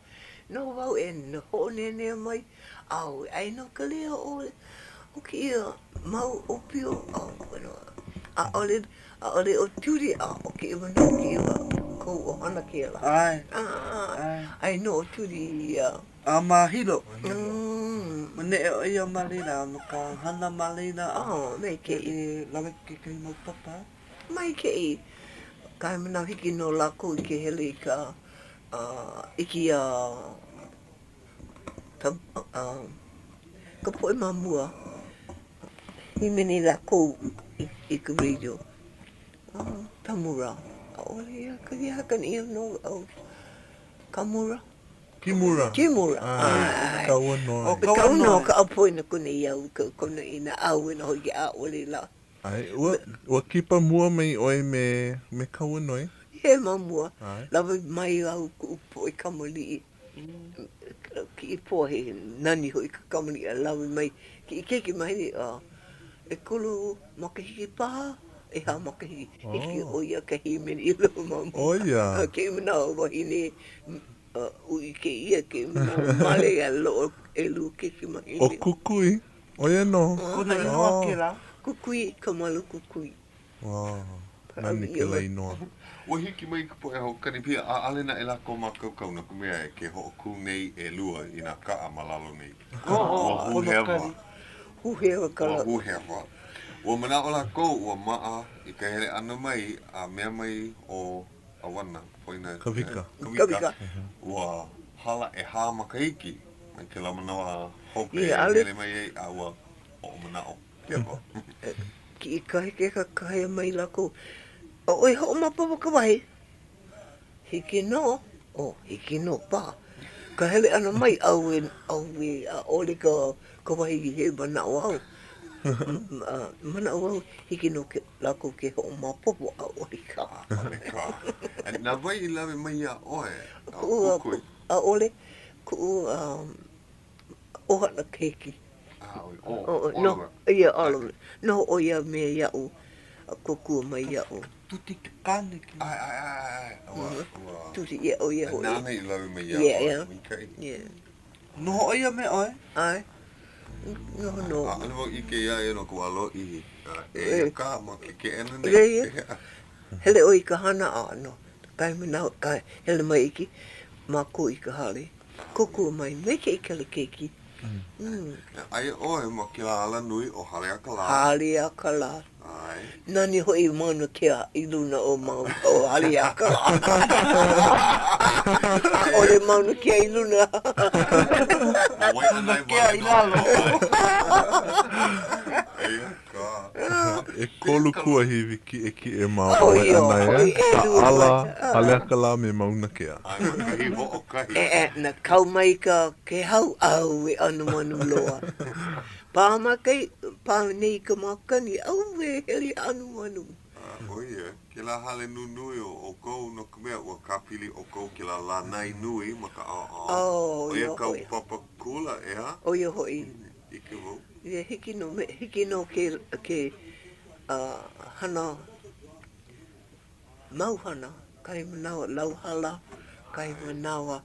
nō wau e hoʻonenea mai, ʻauē, ʻae nō ka leo o o kēia mau ʻōpio, ʻaʻole, ʻaʻole ʻo Judy, a ʻo kēia manawa kēia kou ʻohana kēlā. ʻAe. ʻAe nō ʻo Judy ia. A ma Hilo. Ua neʻe ʻo ia ma laila no ka hana ma laila. Oh, maikaʻi. E lawe kekahi mau papa. Maikaʻi. Kahi manawa hiki nō lākou i ke hele i ka, i kēia ka, ka poʻe ma mua, hīmeni lākou i ka radio. Tamura, ʻaʻole ia ka ia ka ʻia no au. Kamura? Kimura. Kimura. ʻAe, Kauanoe. ʻO Kauanoe ka ʻapoina kona iau, kona i nā ʻau e noho i ke ʻaʻole lā. ʻAe, ua, ua kipa mua mai ʻoe me, me Kauanoe? He ma mua, ʻAe. Lawe mai au kuʻu poʻe kamaliʻi. Kiʻi pua he nani hoʻi ka kamaliʻi a lawe mai kiʻi keiki mai a ʻekolu makahiki paha, ʻehā makahiki. Hiki ʻo ia ka hīmeni i loko ma mua. ʻO ia. Kēia manawa wahine uʻi kēia, kēia manawa male a loaʻa ʻelua keiki wahine. ʻO Kukui, ʻo ia nō. Kona inoa kēlā. Kukui, Kamalu Kukui. Wow, nani kēlā inoa. Ua hiki mai ka poʻe hoʻokani pia, ʻaʻole naʻe lākou mākaukau no ka mea e ke hoʻokū nei ʻelua i nā kaʻa ma lalo nei. Ua hūhewa. Hūhewa ka Ua hūhewa. Ua manaʻo lākou ua maʻa i ka hele ʻana mai a mea mai ʻo ʻAwana, Poina. Kawika. Kawika. Ua hala ʻehā makahiki mai kēlā manawa hope e hele mai ai a ua hoʻomanaʻo. Kiʻi kahi ke kāhea mai lākou, ʻO ʻoe hoʻomaopopo ka wahi? Hiki nō, oh, hiki nō paha. Ka hele ʻana mai, ʻauē, ʻauē, ʻaʻole ka, ka wahi he manaʻo au. Manaʻo au, hiki nō ke, lākou ke hoʻomaopopo, ʻaʻole kā. ʻAʻole kā. Na wai i lawe mai iā ʻoe, Kuʻu, Kukui? ʻaʻole, kuʻu ʻohana keiki. No, ia ʻaʻole. Noho ʻo ia me iaʻu a kōkua mai iaʻu. Tuti ke kāne kēlā. ʻAe, ʻae, ʻae, ʻae. Ua, ua. Tuti, ia, ʻo ia hoʻi. Nāna i lawe mai iā ʻoe, maikaʻi. Yeah. Noho ʻo ia me ʻoe? ʻAe. Noho nō. ʻAʻole wau ʻike iā ia no ka wā lōʻihi. Eia kā ma ke keʻena nei. Eia. Hele ʻoe i ka hana a no kahi manawa, ka hele mai iki mākou i ka hale. Kōkua mai, maikaʻi kēlā keiki. Aia ʻoe ma kēlā alanui ʻo Haleakalā. Haleakalā. ʻAe. Nani hoʻi Mauna Kea i luna o Mauna o Haleakalā. ʻAʻole Mauna Kea i luna. Mauna Kea i lalo. Eia kā. ʻEkolu kuahiwi kiʻekiʻe ma o Waiʻanae, Kaʻala, Haleakalā me Mauna Kea. ʻAe ma kahi hoʻokahi. E, na kau mai ka kēhau ʻauē anuanu loa. Pā makai, pā nei ka makani, ʻauē hele anuanu. A ʻo ia kēlā hale nunui o ʻoukou, no ka mea, ua kāpili ʻoukou kēlā lānai nui ma ka ʻaoʻao. Oh, ʻO ia kāu papa kula, ʻeā? ʻO ia hoʻi. ʻIke wau. Ia hiki nō, hiki nō ke, ke hana mau hana, kahi manawa lauhala, kahi manawa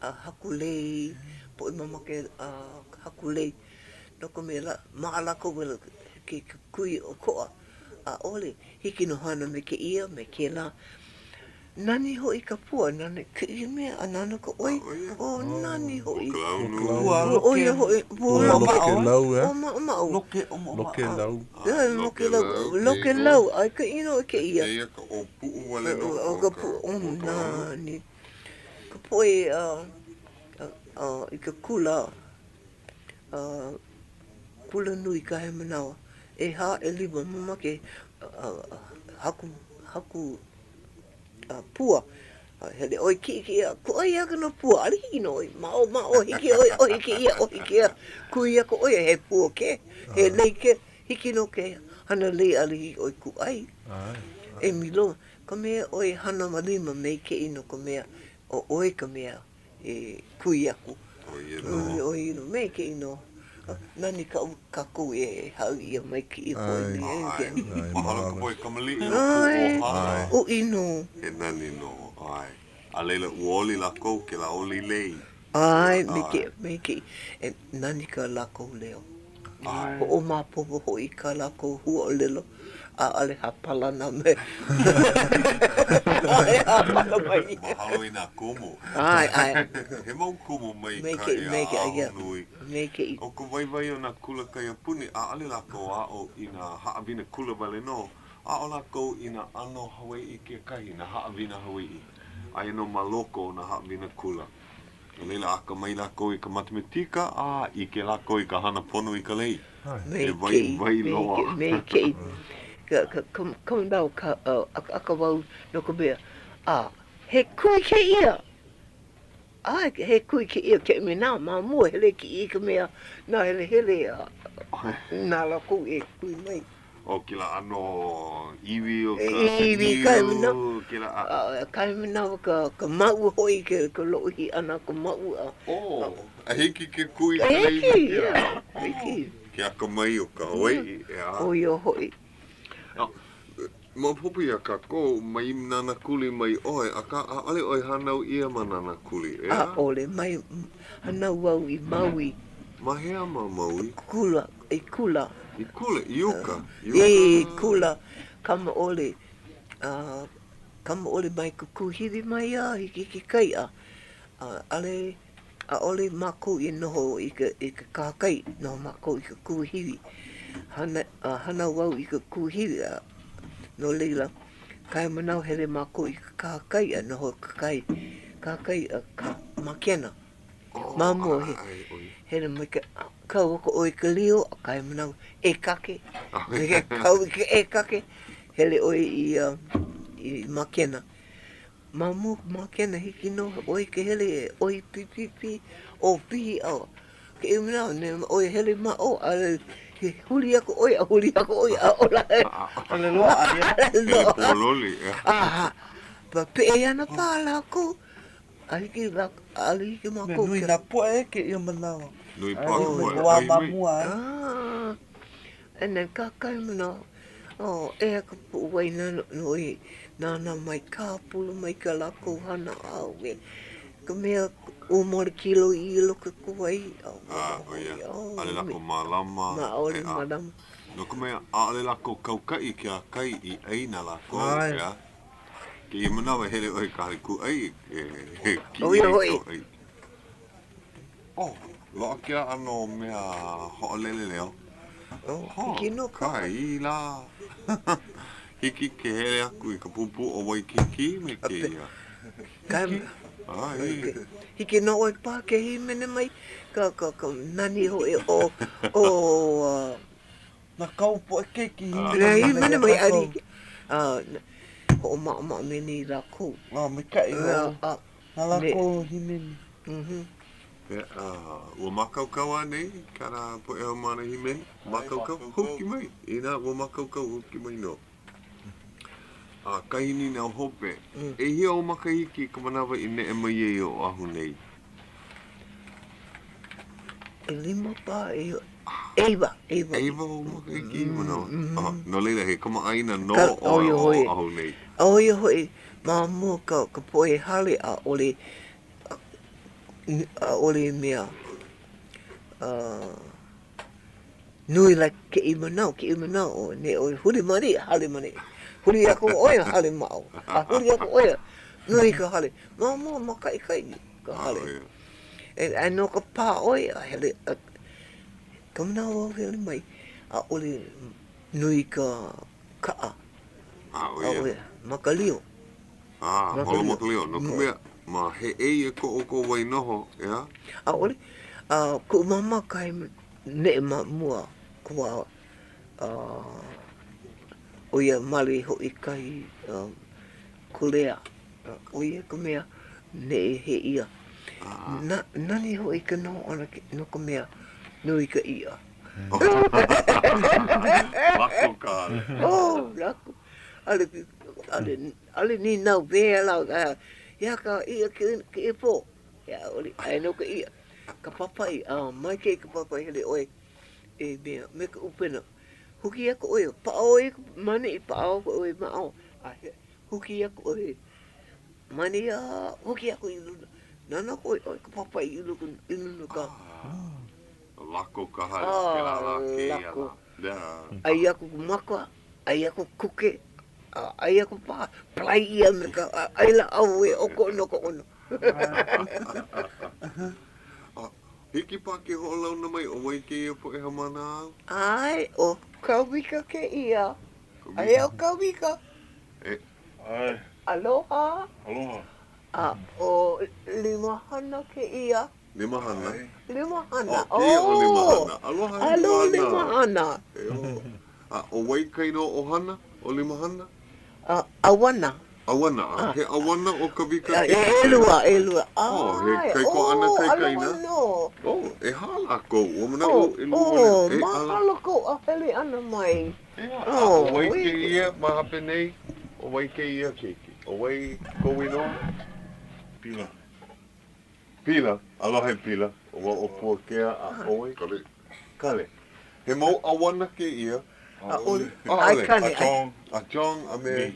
hakulei, poʻe mamake hakulei, no ka mea, maʻa lākou ke kui ʻokoʻa, ʻaʻole hiki nō hana me kēia me kēlā. Nani hoʻi ka pua, nani kēia mea, a nana ka ʻoi, o nani hoʻi. Pua loke. ʻO ia hoʻi, pua loke lau, eh? ʻO maʻamaʻu. Loke ʻomaʻomaʻu. Loke lau. Loke lau, loke lau, ai ka ʻino i kēia. Eia ka ʻōpuʻu wale nō. ʻO ka puʻu, o nani. Ka poʻe i ke kula, kula nui kahi manawa, ʻehā, ʻelima, mamake haku, haku pua. Hele ʻoe kiʻikiʻi a kūʻai aku nā pua, ʻaʻole hiki nō ʻoe, ma ʻō ma ʻō, hiki ʻoe ʻohi kēia, ʻohi kēia, kui aku ʻoe he pua ke, he lei ke, hiki nō ke hana lei ʻaʻole hiki ʻoe kūʻai. ʻEmi loa ka mea ʻoe hana ma lima maikaʻi no ka mea, ʻo ʻoe ka mea e kui aku. ʻO ia nō. ʻO ia nō, maikaʻi nō. Nani kaʻu kākou e hāʻawi ʻia mai kēia poʻe mea. ʻAe, mahalo ka poʻe kamaliʻi o kuʻu ʻohana. Uʻi nō. He nani nō, ʻae. A laila, ua oli lākou kēlā oli lei. ʻAe, maikaʻi, maikaʻi. E nani kā lākou leo. Hoʻomaopopo hoʻi kā lākou huaʻōlelo, ʻaʻole hāpala nā mea. ʻAʻole hāpala mai. Mahalo i nā kumu. ʻAe, ʻae. He mau kumu maikaʻi a ahonui. Maikaʻi. ʻO ka waiwai o nā kula kaiapuni, ʻaʻole lākou aʻo i nā haʻawina kula wale nō, aʻo lākou i nā ʻano Hawaiʻi kekahi, nā haʻawina Hawaiʻi. Aia nō ma loko o nā haʻawina kula. No laila, akamai lākou i ka mathemetika a ʻike lākou i ka hana pono i ka lei. He waiwai loa. Maikaʻi, ka manawa ka ʻakaʻaka wau no ka mea, a he kui kēia! A he kui kēia ke mea ma mua hele kiʻi i ka mea nāhelehele a na lākou e kui mai. ʻO kēlā ʻano iwi o ka Iwi kahi manawa. Kēlā a. Kahi manawa ka ka maʻu hoʻi ke ka lōʻihi ʻana ka maʻu a. Oh, a hiki ke kui ka lei me kēlā. Hiki, Ke akamai o ka Hawaiʻi, ʻeā. ʻO ia hoʻi. Maopopo iā kākou, mai Nānākuli mai ʻoe, akā ʻaʻole ʻoe hānau ʻia ma Nānākuli, ʻeā? ʻAʻole, mai hānau wau i Maui. Ma hea ma Maui? Kula, i Kula. I Kula, i uka? I uka? I Kula, kamaʻole, kamaʻole mai ke kuahiwi mai a hiki i ke kai a ʻaʻole ʻAʻole mākou i noho i ka i ka kahakai, noho mākou i ke kuahiwi. Hana hānau wau i ke kuahiwi a no laila, kahi manawa hele mākou i ke kahakai a noho i ke kai, kahakai a ka Makena. Ma mua he hele mai ka kau aku ʻoe i ka lio a kahi manawa ʻēkake, kau i ka ʻēkake, hele ʻoe i i Makena. Ma mua Makena hiki nō ʻoe ke hele e ʻohi pipipi ʻōpihi a kēia manawa ne ʻoe hele ma ʻō a he huli aku ʻoe a huli aku ʻoe a ola ʻAʻole loaʻa ia. Hele pōloli. Aha. Pa peʻe ana paha lākou a hiki lākou ʻaʻole hiki mākou. Nui nā poʻe kēia manawa. Nui paha ka poʻe. Wā ma mua. Ah. And then ka kahi manawa, oh, ʻeha ka puʻuwai nō i nānā mai kāpulu mai kā lākou hana ʻawe. Ka mea ua molekilo i loko ka wai. Ah, ʻo ia. ʻAʻole lākou mālama. ʻAʻole mālama. No ka mea, ʻaʻole lākou kaukaʻi i ke kai i ʻai na lākou, ʻeā? Kēia manawa e hele ʻoe i ka hale kūʻai e kiʻi ai i kāu ʻai. Oh, loaʻa kēlā ʻano mea hoʻolele leo. Oh, hiki nō ka. Kai lā. Hiki ke hele aku i ka pūpū o Waikīkī me kēia. Hiki. ʻAe. Hiki nō ʻoe paha ke hīmeni mai ka, ka, ka nani hoʻi o, o, Na kāu poʻe keiki hīmeni mai. Hīmeni mai a hiki. Hoʻomaʻamaʻa me nei lākou. A, maikaʻi nō. Na lākou hīmeni. Ua mākaukau anei kā poʻe haumāna hīmeni? Mākaukau? Hōʻike mai. Inā ua mākaukau, hōʻike mai nō. A kahi nīnau hope, ʻehia ou makahiki i ka manawa i neʻe mai ai i Oʻahu nei? ʻElima paha, ʻeiwa, ʻeiwa. ʻEiwa ou makahiki i ka manawa? No laila, he kamaʻāina nō ʻoe o Oʻahu nei. ʻO ia hoʻi, ma mua ka ka poʻe hale ʻaʻole ʻaʻole mea nui like kēia manawa kēia manawa ʻoe ne ʻoe huli ma ʻaneʻi hale ma ʻaneʻi huli aku ʻoe hale ma ʻō a huli aku ʻoe. Nui ka hale. Ma mua ma kaʻikaʻi ka hale. E a no ka pā ʻoe a hele a ka manawa au hele mai, ʻaʻole nui ka kaʻa. ʻAʻole. Ma ka lio. A, holo ma ka lio. No ka mea, ma Heʻeia ko ʻoukou wahi noho, ʻeā? ʻAʻole. A kuʻu māmā kahi neʻe ma mua ka wā a ʻo ia male hoʻi kahi Kulea, ʻo ia ka mea neʻe Heʻeia. Na, nani hoʻi ka noho ʻana no ka mea nui ka iʻa. Lako ka hale. Oh, lako. ʻAʻole, ʻaʻole, ʻaʻole nīnau pehea lā, he aha ka iʻa kēia pō? ʻAʻole, aia nō ka iʻa. Ka papaʻi, a maikaʻi ka papaʻi hele ʻoe e mea me ka ʻupena. Huki aku ʻoe, paʻa ʻoe ma ʻaneʻi, paʻa ʻoe ma ʻō, a huki aku ʻoe ma ʻaneʻi a huki aku i luna. Nānā aku ʻoe, ʻo ka papaʻi i loko i luna ka. Lako ka hale, kēlā lā kēia lā. ʻAi aku ka maka, ʻai aku kuke, a ʻai aku paha, palai ʻia me ka ʻai lāʻau e ʻokoʻa nō ka ʻono. Hiki paha ke hoʻolauna mai ʻo wai kēia poʻe haumāna āu? ʻAe, ʻo Kawika kēia. Aia ʻo Kawika. E. ʻAe. Aloha. Aloha. A ʻo Limahana kēia. Limahana. Limahana. Oh, kēia ʻo Limahana. Aloha e Aloha Limahana. E A ʻo wai ka inoa ʻohana o Limahana? A, ʻAuana. ʻAuana, a he ʻauana ʻo Kawika kekahi. ʻElua, ʻelua. Oh, he kaikuaʻana kaikaina. Oh, aloha nō. Oh, ʻehā lākou. Ua manaʻo ʻelua wale. Oh, mahalo kou hele ʻana mai. ʻEā, a ʻo wai kēia ma hope nei? ʻO wai kēia keiki? ʻO wai kou inoa? Pila. Pila, aloha e Pila. ʻO wau ʻo Puakea a ʻo wai? Kale. Kale. He mau ʻauana kēia? ʻAʻole. ʻAʻole. A Chong. A Chong a me? Lee.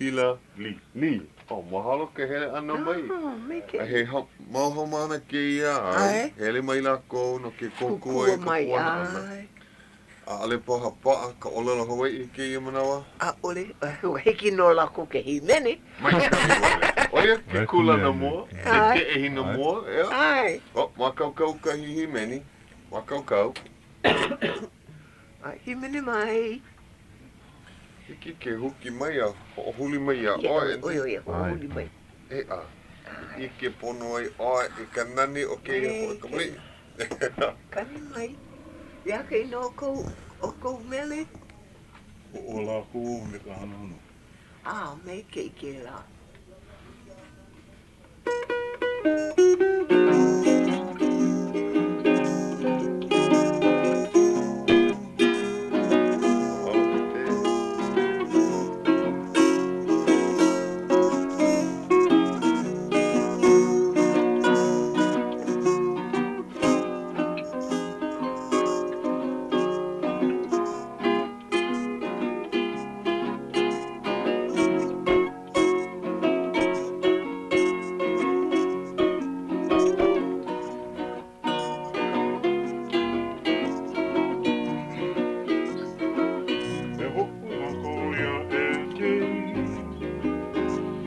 Pila. Lee. Lee. Oh, mahalo ke hele ʻana mai. Oh, maikaʻi. A he mau haumāna kēia, ʻae. Hele mai lākou no ke kōkua i ka puana ʻana. ʻAʻole paha paʻa ka ʻōlelo Hawaiʻi i kēia manawa? ʻAʻole. Ua hiki nō lākou ke hīmeni. Maikaʻi wale. ʻO ia ke kūlana mua, ke keʻehina mua, ʻeā? ʻAe. Oh, mākaukau kahi hīmeni. Mākaukau. A hīmeni mai. Hiki ke huki mai a hoʻohuli mai iā ʻoe. ʻOe, ʻoe, hoʻohuli mai. ʻEā, i ʻike pono ai ʻoe i ka nani o kēia poʻe kamaliʻi. Kani mai. He aha ka inoa o kou, o kou mele? Hoʻolako me ka hanohano. A, maikaʻi kēlā. E hoʻolako iā AJ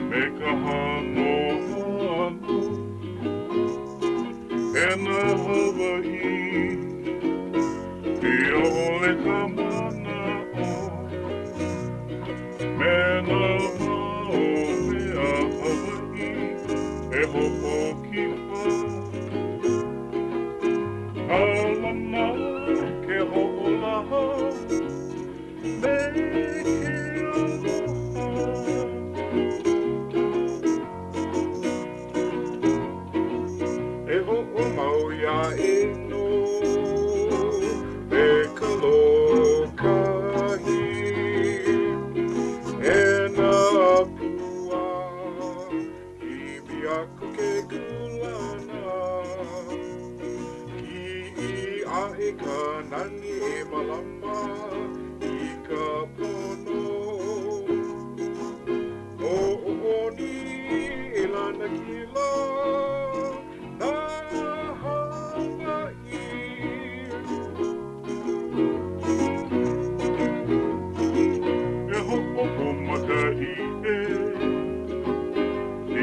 me ka hanohano e nā Hawaiʻi i ʻole ka manaʻo. Me nā mau mea Hawaiʻi e hoʻokipa. Kalana ke hoʻolaha me ke aloha. E hoʻomau iā nō me ka lōkahi. E nā pua, ʻimi aku ke kūlana. Kiʻi aʻe ka nani e mālama i ka pono. Hoʻōni e lanakila nā Hawaiʻi. E hoʻopōmaikaʻi ē i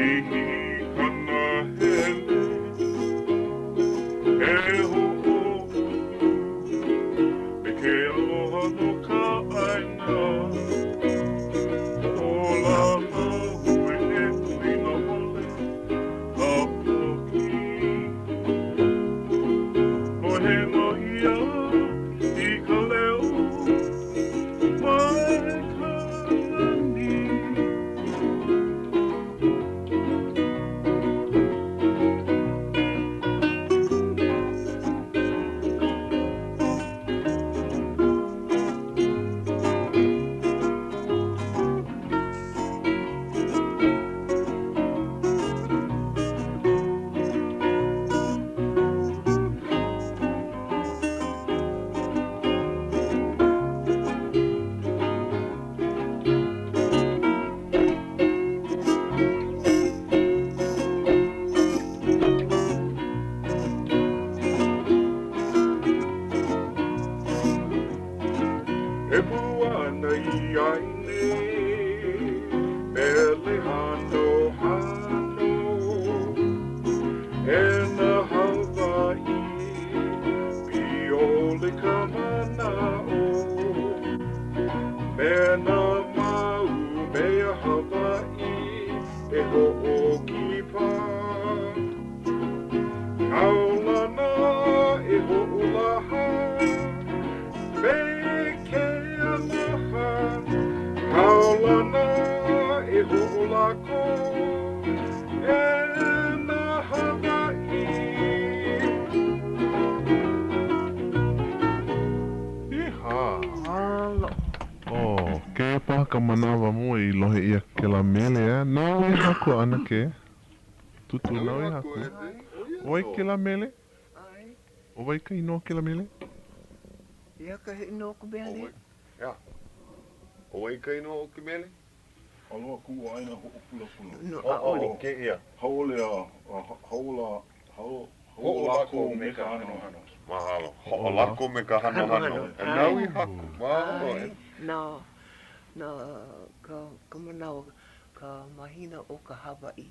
hoʻokipa. Kaulana e hoʻolaha me ke aloha. Kaulana e hoʻolako e nā Hawaiʻi. Iha! Oh, kēia paha ka manawa mua i lohe ʻia kēlā mele, eh? Nāu i haku ʻAnakē? Tūtū, nāu i haku. ʻO wai kēlā mele? ʻO wai ka inoa o kēlā mele? Ia ka inoa o ka mele. ʻEā. ʻO wai ka inoa o ke mele? Aloha kuʻu ʻāina hoʻopulapula. No, ʻaʻole. ʻO kēia. Hauʻoli a hauʻola hoʻolako me ka hanohano. Mahalo. Hoʻolako me ka hanohano. E nāu i haku. Mahalo. ʻAe, na, na ka, ka manawa, ka mahina o ka Hawaiʻi.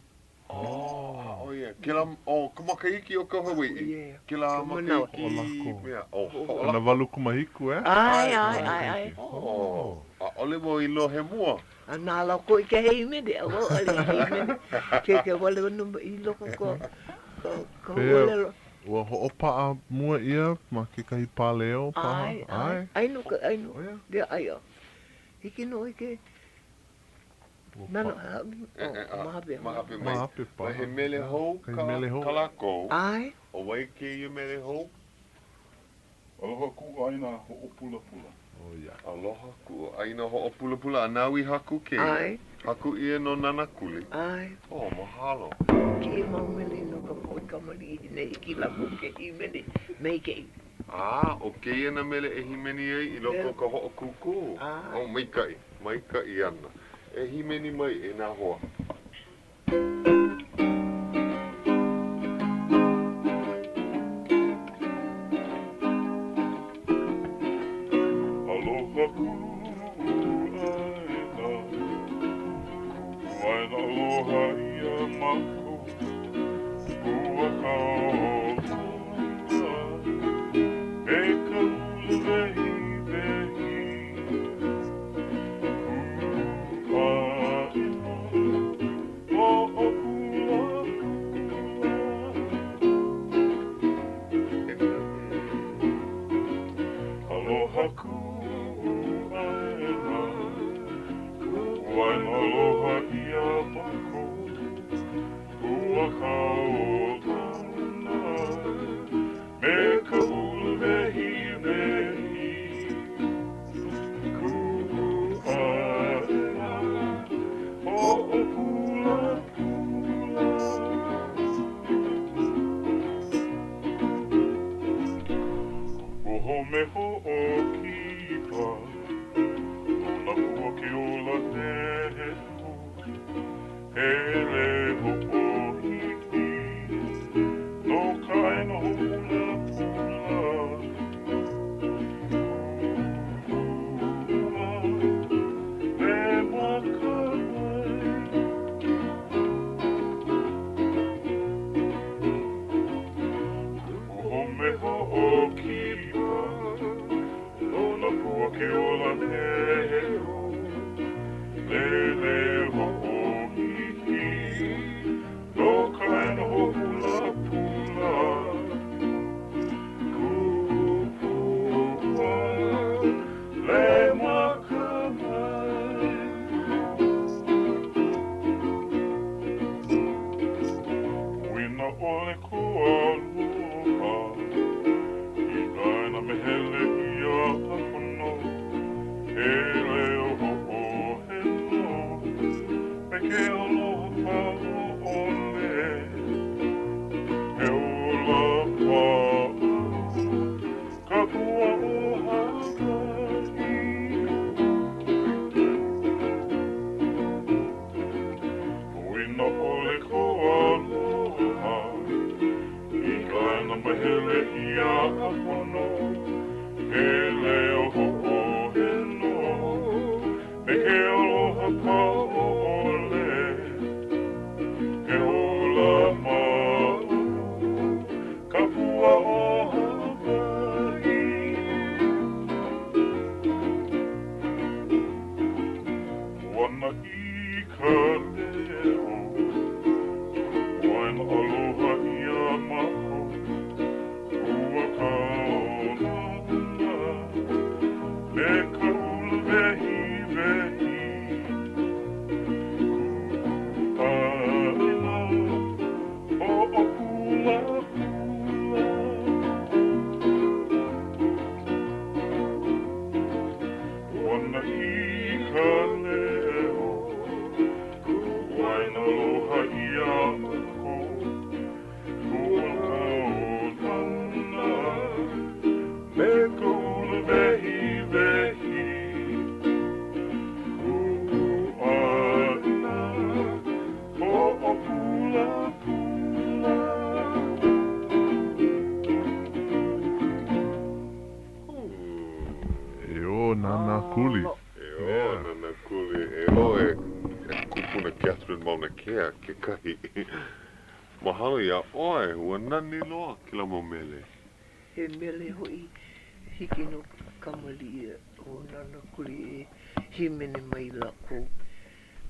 Oh, ʻo ia. Kēlā, ʻo ka makahiki o ka Hawaiʻi. Yeah. Kēlā Ka manawa. makahiki mea, ʻo hoʻolako. 87, eh? ʻAe, ʻae, ʻae, ʻae. Oh, ʻaʻole wau i lohe mua. A na lākou i ke hīmeni, a wau ʻaʻole i hīmeni. Ke ke wale nō i loko ko, ko, ka ʻōlelo. Ua hoʻopaʻa mua ʻia ma kekahi pāleo paha? ʻAe, ʻae. ʻAe nō ka, ʻae nō. ʻAe, ʻae. Hiki nō i ke Nano, mahape. Mahape mai. Mahape paha. He mele hou ka, kā lākou. ʻAe. ʻO wai kēia mele hou? Aloha kuʻu ʻāina hoʻopulapula. Oh, yeah. Aloha kuʻu ʻāina hoʻopulapula a nāu i haku kēia. ʻAe. Haku ʻia no Nānākuli. ʻAe. Oh, mahalo. Kēia mau mele no ka poʻe kamaliʻi nei hiki lākou ke hīmeni me ke. A, ʻo kēia nā mele e hīmeni ai i loko o ka hoʻokūkū. ʻAe. Oh, maikaʻi. Maikaʻi ana. E hīmeni mai, e nā hoa. Aloha kuʻu ʻāina, kuʻu ʻāina aloha iā mākou, pua kaulana, me ka uluwehiwehi. Kuʻu ʻāina hoʻopulapula. Aloha kuʻu ʻāina, kuʻu ʻāina aloha iā mākou, pua kaulana, me ka uluwehiwehi. Kuʻu ʻāina hoʻopulapula. Kuʻu home hoʻokipa, no nā pua ke ola leo, hele hoʻohihi, no ka ʻāina hoʻopulapula. Kūpua, le makamae. Kuʻu home hoʻokipa, no nā pua ke ola leo, lele hoʻohihi, no ka ʻāina hoʻopulapula. Kūpua, le makamae. Poina ʻole ko aloha, i ka ʻāina me hele ʻia a pono, he leo hoʻoheno, me ke aloha pau ʻole, he ola paʻa ka pua o Hawaiʻi. Poina ʻole ko aloha, i ka ʻāina me hele ʻia a pono, he leo hoʻoheno, me ke aloha pau ʻole, he ola mau ka pua o Hawaiʻi. Puana i ka leo. Maikaʻi. Mahalo iā ʻoe, ua nani loa kēlā mau mele. He mele hoʻi hiki nō ke kamaliʻi o Nānākuli e hīmeni mai lākou.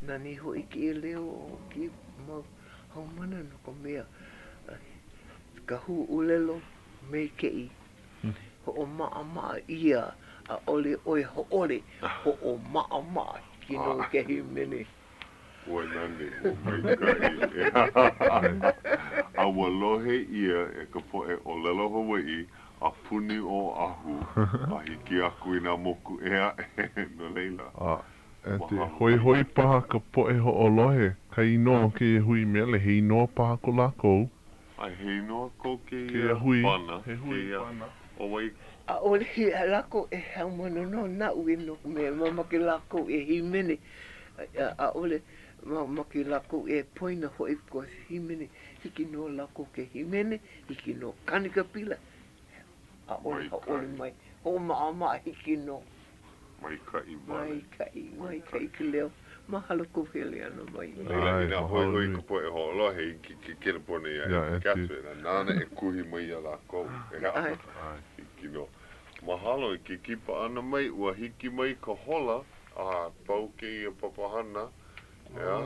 Nani hoʻi kēia leo o kēia mau haumāna no ka mea, ka huaʻōlelo maikaʻi hoʻomaʻamaʻa ʻia, ʻaʻole ʻoe hōʻole, hoʻomaʻamaʻa hiki nō ke hīmeni. Ua nani, ua maikaʻi. A ua lohe ʻia e ka poʻe ʻōlelo Hawaiʻi a puni Oʻahu a hiki aku i nā moku ʻē aʻe, no laila, A Aunty, hoihoi paha ka poʻe hoʻolohe ka inoa o kēia hui mele, he inoa paha ko lākou? ʻAe, he inoa ko kēia hui, pana, he hui kēia, pana. ʻo wai? ʻAʻole lākou e haumana nō naʻu e no ka mea, mamake lākou e hīmeni, ʻaʻole mamake lākou e poina hoʻi because hīmeni, hiki nō lākou ke hīmeni, hiki nō kani ka pila, ʻaʻole hauʻoli mai, hoʻomaʻamaʻa hiki nō. Maikaʻi wale. Maikaʻi, maikaʻi ka leo. Mahalo kou hele ʻana mai. No laila, inā hoihoi ka poʻe hoʻolohe, hiki ke kelepona iā Aunty Catherine, a nāna e kuhi mai iā lākou. ʻEā, hiki nō. Mahalo i ke kipa ʻana mai, ua hiki mai ka hola, a pau kēia papahana, ʻeā,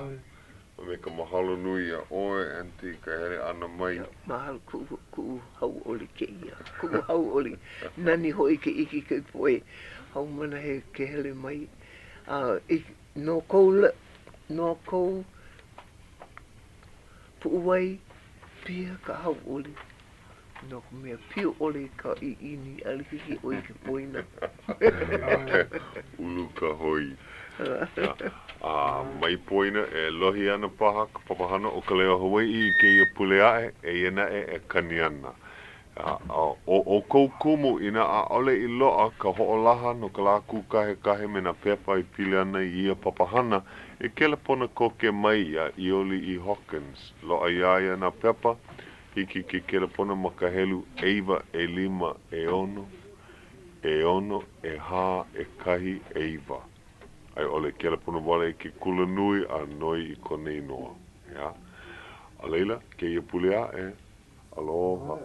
a me ka mahalo nui iā ʻoe, Aunty, i ka hele ʻana mai. Mahalo kuʻu, kuʻu hauʻoli kēia, kuʻu hauʻoli. Nani hoʻi ke ʻike i ka poʻe haumāna he ke hele mai. A i, no kou, no kou puʻuwai piha ka hauʻoli. No ka mea, pio ʻole ka ʻiʻini, ʻaʻole hiki ʻoe ke poina. Ulu ka hoi. A mai poina, e lohe ana paha ka papahana ʻo Ka Leo Hawaiʻi i kēia pule aʻe, eia naʻe e kani ana. A ʻo ʻoukou kumu, inā ʻaʻole i loaʻa ka hoʻolaha no ka lā kūkahekahe me nā pepa e pili ana i ia papahana, e kelepona koke mai iā ʻIoliʻi Hawkins. Loaʻa iā ia nā pepa, Hiki ke kelepona ma ka helu ʻeiwa ʻelima ʻeono, ʻeono, ʻehā, ʻekahi, ʻeiwa. A i ʻole kelepona wale i ke kulanui a noi i kona inoa. ʻEā? A laila, kēia pule aʻe. Aloha.